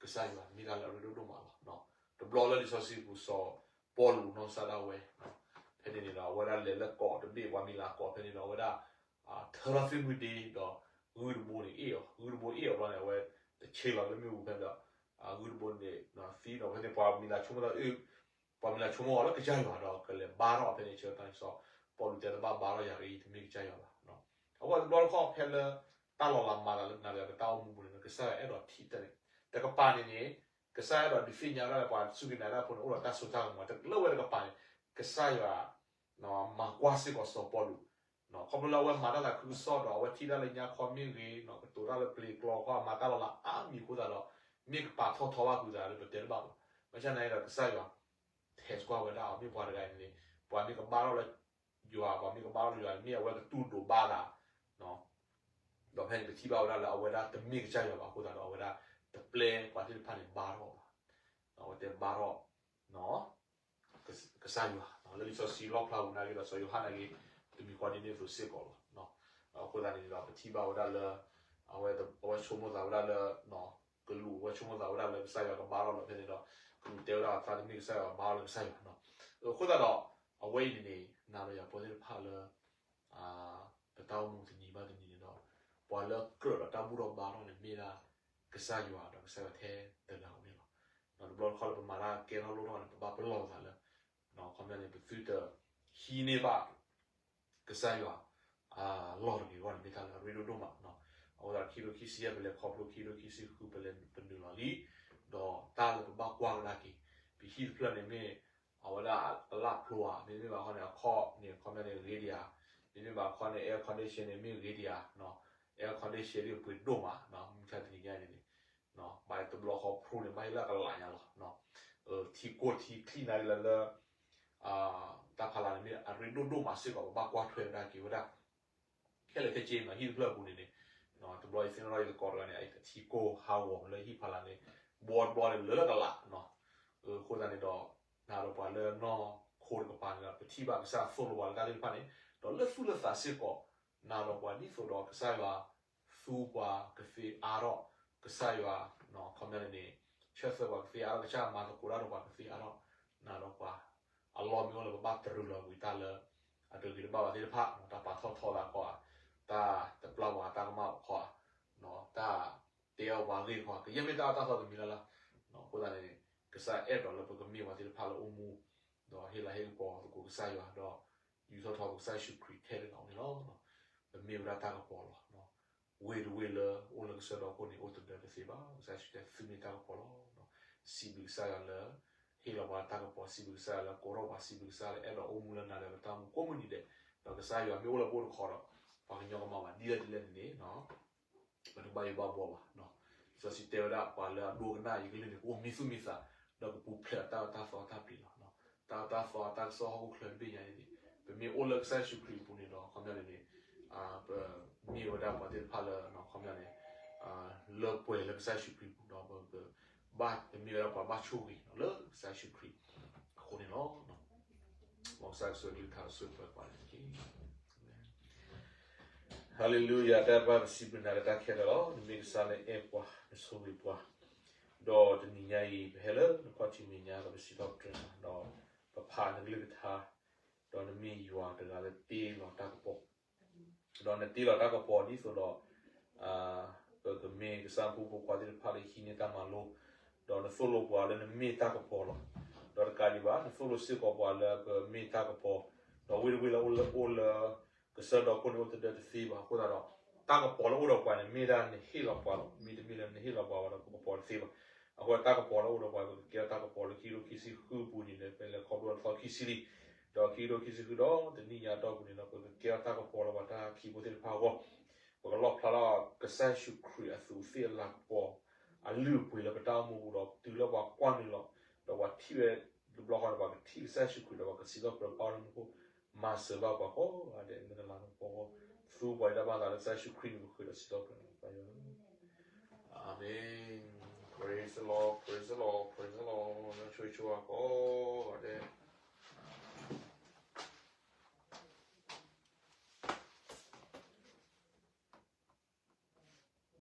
ကစၢ်ယွၤ မ့ၢ်တၢ်လၢအရ့ဒိၣ်ဒိၣ်မးလီၤ. တဘျီလၢလံာ်စီဆှံပူၤစီၤပီလူးနီၢ်ကစၢ်ဒၣ်ဝဲ ဖဲန့ၣ်န့ၣ်ဒီး အဝဲဒၣ်လဲၤလၢကီးတဘ့ၣ် ပှၤမံၤလၤကီးဖဲန့ၣ်ဒီး အဝဲဒၣ် ထၢထီၣ်သ့ၣ်မုၢ်ဒ့ဒီး ဂုၢ်တဘိန့ၣ်အ့ၣ်အီၤ, ဂုၢ်တဘိအ့ၣ်အီၤဘျီန့ၣ် အဝဲတဆ့လီၤလၢမ့ၣ်အူဖဲဒီး ဂုၢ်တဘိန့ၣ်သံဒီး ဖဲန့ၣ်ပှၤမံၤလၤဆိကမိၣ်တၢ်အုၣ် ပှၤမံၤလၤဆိကမိၣ်အီၤလၢကစၢ်ယွၤဒီး ကလဲၤဘါထီၣ်ဖဲန့ၣ် ဆၢကတီၢ်န့ၣ် စီၤပီလူးတဲတဘၣ်ဘါထီၣ်ယၤတဂ့ၤ တမ့ၢ်ကစၢ်ယွၤဘၣ်. အဃိတဘျီတခီၣ်ဖဲလၢ တၢ်လီၤလးမၤသးလၢနၤလၢပတၢ်အိၣ်မူပူၤန့ၣ် ကစၢ်ယွၤအဲၣ်ဒိးထံၣ်တၢ်န့ၣ် တကပၤန့ၣ်န့ၣ် ကစၢ်ယွၤအဲၣ်ဒိးဒုးသ့ၣ်ညါဒၣ်လၢပှၤစူၢ်က့ၤနာ်က့ၤတၢ်ဖိန့ၣ် အိၣ်ဒီးတၢ်စိတၢ်ကမီၤ လၢဝဲတကပၤန့ၣ် ကစၢ်ယွၤ မၤကွၢ်စ့ၢ်ကီးစီၤပီလူး ခီဖျိလၢအဝဲမၤတၢ်သးခုကစီၣ်ဒီး အဝဲထံၣ်တၢ်လၢညါခီမ့ၢ်ဂ့ၤ ကတိၤတၢ်လၢပျ့ၤကျိာ်ခီ မၤတၢ်လီၤလးအါမံၤအဃိသတးဒီး မ့ၢ်ကပာ်ထီၣ်ထီဘၣ်ကွံာ်သးလၢပတဲတဘၣ်ဘၣ်. ဘၣ်ဆၣ်သနာ်က့ဒီး ကစၢ်ယွၤ ထဲးကွၢ်ဝဲဒၣ်အီၤ မ့ၢ်ပှၤတဂၤအံၤန့ၣ် ပှၤမ့ၢ်ကဘါထီၣ်လၢယွၤ ပှၤမ့ၢ်ကဘါထီၣ်လၢယွၤန့ၣ် မ့ၢ်အဝဲကတူၢ်ဒိးဘါသး ဒီးဖဲန့ၣ်ပထံၣ်ဘၣ်ဝဲဒၣ်လၢအဝဲဒၣ်တမ့ၢ်ကစၢ်ယွၤဘၣ်အဃိသတးဒီး အဝဲဒၣ်တပျဲပှၤသ့ၣ်တဖၣ်န့ၣ်ဘါထီၣ်ဘၣ်. အဝဲတဲဘါထီၣ် ကစၢ်ယွၤ လၢလံာ်စီဆှံလီၣ်ဖျါပူၤနာ်က့ဒီး စီၤယိၤဟၣ်နာ်က့ တမံၤဃီဒ်န့ၣ်အသိးစ့ၢ်ကီးလီၤ. အဃိသတးန့ၣ်ဒီး ပထံၣ်ဘၣ်ဝဲဒၣ်လၢ အဝဲ အဝဲဆိကမိၣ်သးဝဲဒၣ်လၢ ကလူး အဝဲဆိကမိၣ်သးဝဲဒၣ်လၢကစၢ်ယွၤကဘါထီၣ်လီၤဖဲန့ၣ်ဒီး ကလူးတဲဝဲဒၣ်သးတမ့ၢ်ကစၢ်ယွၤဘါထီၣ်လၢကစၢ်ယွၤနီၤ. အဃိသတးဒီး အဝဲအံၤန့ၣ်န့ၣ် နၤဒီးယၤပဝဲသ့ၣ်တဖၣ်လၢ ပတၢ်အိၣ်မူတနံၤဘၣ်တနံၤန့ၣ်ဒီး ပှၤလၢကြၢးဒီးတၢ်ဘူၣ်ထီၣ်ဘါထီၣ်န့ၣ် မ့ၢ်ဒၣ်ကစၢ်ယွၤဒီးကစၢ်ယွၤထဲတဂၤဧိၤန့ၣ်လီၤ. ဒီးတဘျီတခီၣ်လၢပမၤတၢ်ကဲထီၣ်လိၣ်ထီၣ်န့ၣ် ပဘၣ်ပလီၢ်ပသးလၢ ခီပညီန့ၣ် ပသုတဟံးန့ၢ်ဘၣ် ကစၢ်ယွၤ အလီၢ်တဂ့ၤအဂီၢ်န့ၣ် မ့ၢ်တၢ်လၢအရ့ဒိၣ်ဒိၣ်မးနီၤ. အဃိသတး ခံကထိခံဆံယဲၢ် ပလဲၤခီဖျိ ခံကထိခံဆံဃု ပလဲၤပနုာ်လီၤလံ, ဒီးတၢ်လၢပဘၣ်ကွၢ်ကဒါက့ၤ ပဟံၣ်တဖျၢၣ်န့ၣ်မ့ၢ် အဝဲဒၣ်အလၣ်ဖျိဧါ, မ့တမ့ၢ်ဘၣ်ခီန့ၣ် အခီၣ်န့ၣ် ခီပညီန့ၣ် ဂ့ၤဒံးဧါ, မ့တမ့ၢ်ဘၣ်ခီန့ၣ် air condition န့ၣ်မ့ၢ်ဂ့ၤဒံးဧါ, air condition ဒ်ပှ့ၤဒိၣ်မးနီၤ, မုၢ်ဆါတနံၤညါအံၤန့ၣ် ဘၣ်တဘျီဃီဖျိန့ၣ် ဘၣ်ဟ့ၣ်လၢအကလးညါလီၤ. ထံကိၢ်ထံချံနၤလၢ တၢ်ဖးလၢ်န့ၣ်မ့ၢ် အရ့ဒိၣ်ဒိၣ်မးစ့ၢ်ကီး ပဘၣ်ကွၢ်ထွဲကဒါက့ၤဝဲဒၣ် ခဲလၢာ်ခဲဆ့နီၤ, ဟံၣ်တဖျၢၣ်အပူၤန့ၣ်န့ၣ် တဘျီယသ့ၣ်နီၣ်ထီၣ်ယသကိးတဂၤန့ၣ် အထံကိၢ်ဟးဂီၤလၢဟံၣ်ဖးလၢ်န့ၣ် ဘီတဘျီန့ၣ်လၢလၢကလးနီၤ. အဃိသတးန့ၣ်ဒီး နၤဒီးပှၤလၢနီၢ်ခိတကပၤန့ၣ်ဒီး ပထံၣ်ဘၣ်ကစၢ်ယွၤသိၣ်လိပှၤလၢတၢ်သ့ၣ်တဖၣ်န့ၣ် ဒီးလၢသူၣ်လၢသးစ့ၢ်ကီး နၤဒီးပှၤဒ်သိးဒီးကစၢ်ယွၤ သူပှၤကသ့အါထီၣ်, ကစၢ်ယွၤ ခီပညီန့ၣ်န့ၣ် ဆၢသၢပှၤကသ့အါထီၣ်, ကစၢ်ယွၤမၤသကိးတၢ်ဒီးပှၤကသ့အါထီၣ်, နၤဒီးပှၤ အလီၢ်မ့ၢ်အိၣ်လၢပဘၣ်တရူးလီၤကွံာ်တၢ်လၢ အတဂ့ၤတဘၣ်ဘၣ်သ့ၣ်တဖၣ်, တၢ်ပာ်ထီၣ်ထီသးခီဧါ, တၢ်တပျၢ်ပှၤတၢ်ကမၣ်ခီဧါ, တၢ်တဲအီၣ်ပှၤအဂ့ၢ်တခီဧါ, ကယဲၢ်မ့ၢ်တၢ်အၢတၢ်သီတမံၤလၢ်လၢ်, အဃိသတးန့ၣ် ကစၢ်အဲၣ်ဒိးလၢပကမ့ၢ်ပှၤသ့ၣ်တဖၣ်လၢအိၣ်မူ ဒီးဟ့ၣ်လၤဟ့ၣ်ကပီၤသကိးကစၢ်ယွၤ, ဒီးယူးထီၣ်ထီကစၢ်ယ့ၣ်ၡူးခရံာ်ထဲတဂၤဧိၤန့ၣ်လီၤ. ပမ့ၢ်ဝဲဒၣ်တၢ်ကပီၤလီၤ. ဝ့ၢ်တဝ့ၢ်လၢအိၣ်လၢကစၢၢ်ဒီခိၣ်န့ၣ် အိၣ်တဒၢတသ့ဘၣ်. ကစၢ်ယ့ၣ်ၡူးတဲသုမ့ၢ်တၢ်ကပီၤလီၤ. စံးဘျုးကစၢ်ယွၤလၢ ဟ့ၣ်လီၤပှၤတၢ်ကပီၤ, စံးဘျုးကစၢ်ယွၤလၢကိးထီၣ်ပှၤ, စံးဘျုးကစၢ်ယွၤလၢအဲၣ်ဒိးအိၣ်မူလၢနၤဒီးပတၢ်အိၣ်မူကိးမုၢ်နံၤဒဲး, ဒီးကစၢ်ယွၤမ့ၢ်အိၣ်လၢပအိၣ်တခီဒီး ပှၤကညီကမၤဘၣ်ဒ်လဲၣ်ဒ်လဲၣ်န့ၣ်န့ၣ် ပတဘၣ်ယိၣ်ဘၣ်ဘှီဘၣ်. လံာ်စီဆှံတဲဝဲဒၣ် ပှၤလၢအဒိကနၣ်ယကလုၢ်န့ၣ် ကအိၣ်မံသူၣ်မံသး ဒီးကပူၤဖျဲးအတၢ်အၢတၢ်သီတၢ်ပျံၤလီၤ. တၢ်အၢတၢ်သီတၢ်ကစီၣ်ဟီၣ်ခိၣ်ချၢတဘ့ၣ်ညါန့ၣ်န့ၣ် ပမ့ၢ်အိၣ်လၢကစၢ်ယ့ၣ်ၡူးခရံာ်အပူၤန့ၣ်ဒီး ခီပညီန့ၣ်န့ၣ် ပမ့ၢ်ဝဲဒၣ်ပှၤသ့ၣ်တဖၣ်လၢ ခီပညီန့ၣ် လၢပှဲၤလၢကစၢ်ယ့ၣ်ၡူးခရံာ်အပူၤဒီး ပကဘၣ် ပမ့ၢ်ဝဲဒၣ်ပှၤဘၣ်ဆိၣ်ဂ့ၤလၢကစၢ်ယ့ၣ်ၡူးခရံာ်အဃိန့ၣ်လီၤ. မ်ကစၢ်ယွၤကဆိၣ်ဂ့ၤပှၤလၢခံ Hallelujah, တၢ်ဘၣ်ပစံးဘျုးနၤလၢတၢ်ခဲလၢာ်လီၤ. နမ့ၢ်ကစၢ်လၢအဲၣ်ပှၤ, နဆိၣ်ဂ့ၤပှၤ, ဒီးတနံၤညါအံၤ ပဟဲလၢနခီၣ်ထံးမဲာ်ညါ ဒီးပစံးထီၣ်ပတြၢၤနၤ, ဒီးပဖးနကလုၢ်ကထါ, ဒီးနမ့ၢ်ယွၤတဂၤလၢတ့လီၤတၢ်ကပီၤ, ဒီးနတ့လီၤတၢ်ကပီၤဒ်သိးဒီး ပကမ့ၢ်ကစၢ်ဖိမုၣ်ဖိခွါသ့ၣ်တဖၣ်လၢဟံးန့ၢ်တၢ်မၤလိ, ဒီးနသိၣ်လိပှၤလၢနမ့ၢ်တၢ်ကပီၤလီၤ. ဒီးတကးဒံးဘၣ် နသိၣ်လိစ့ၢ်ကီးပှၤလၢပမ့ၢ်တၢ်ကပီၤ, ဒီးဝ့ၢ်တဝ့ၢ်လၢအိၣ်လၢ ကစၢၢ်ဒီခိၣ်န့ၣ်အိၣ်တဒၢတသ့ဘၣ်အဃိသတးဒီး တၢ်ကပီၤလၢအိၣ်ဒီးပှၤန့ၣ် မ့ၢ်ဒၣ်နဟ့ၣ်လီၤပှၤလီၤ. မ့တမ့ၢ်လၢနဟ့ၣ်လီၤပှၤဘၣ်ဒီး ပကပီၤတသ့ဘၣ်. အဃိတၢ်ကပီၤလၢအိၣ်ဒီးပှၤ ပကကဲထီၣ်တၢ်ကပီၤလၢခံကထိခံဆံဃုအပူၤန့ၣ် ဖဲလဲၤခီဖျိလၢသီခံဆံလံ, ဒီးခံကထိခံဆံဃုဒီးတနံၣ်ညါအတီၢ်ပူၤန့ၣ်ဒီး ပကကဲထီၣ်တၢ်ကပီၤလၢပှၤတၢ်ခံဖိသ့ၣ်တဖၣ်အဂီၢ်, ပကလီၣ်ဖျါထီၣ်ကစၢ်ယ့ၣ်ၡူးခရံာ်အသူးအသ့ၣ်အလၤကပီၤ အလုၢ်အပှ့ၤလၢပတၢ်အိၣ်မူပူၤဒီး တုၤလၢပှၤကွၢ်နုာ်လီၤ, ဒီးပှၤထံၣ်ဝဲတဘျီဃီန့ၣ် ပှၤကစံးထီၣ်ပတြၢၤပၢ်လၢမူခိၣ် မၤစၢၤဘၣ်ပှၤကိးဂၤဒဲး မ့ၢ်တၢ်လၤကပီၤအဂီၢ်, သူပှၤအံၤတၢ်ဘၣ်သးလၢကစၢ်ယ့ၣ်ၡူးခရံာ်န့ၣ် ပဃ့ဒီးစံးထီၣ်ပတြၢၤပၢ်ယွၤလီၤ. Amen. Praise the Lord, praise the Lord, praise the Lord. လၢဆိဆိအကိးဂၤဒဲး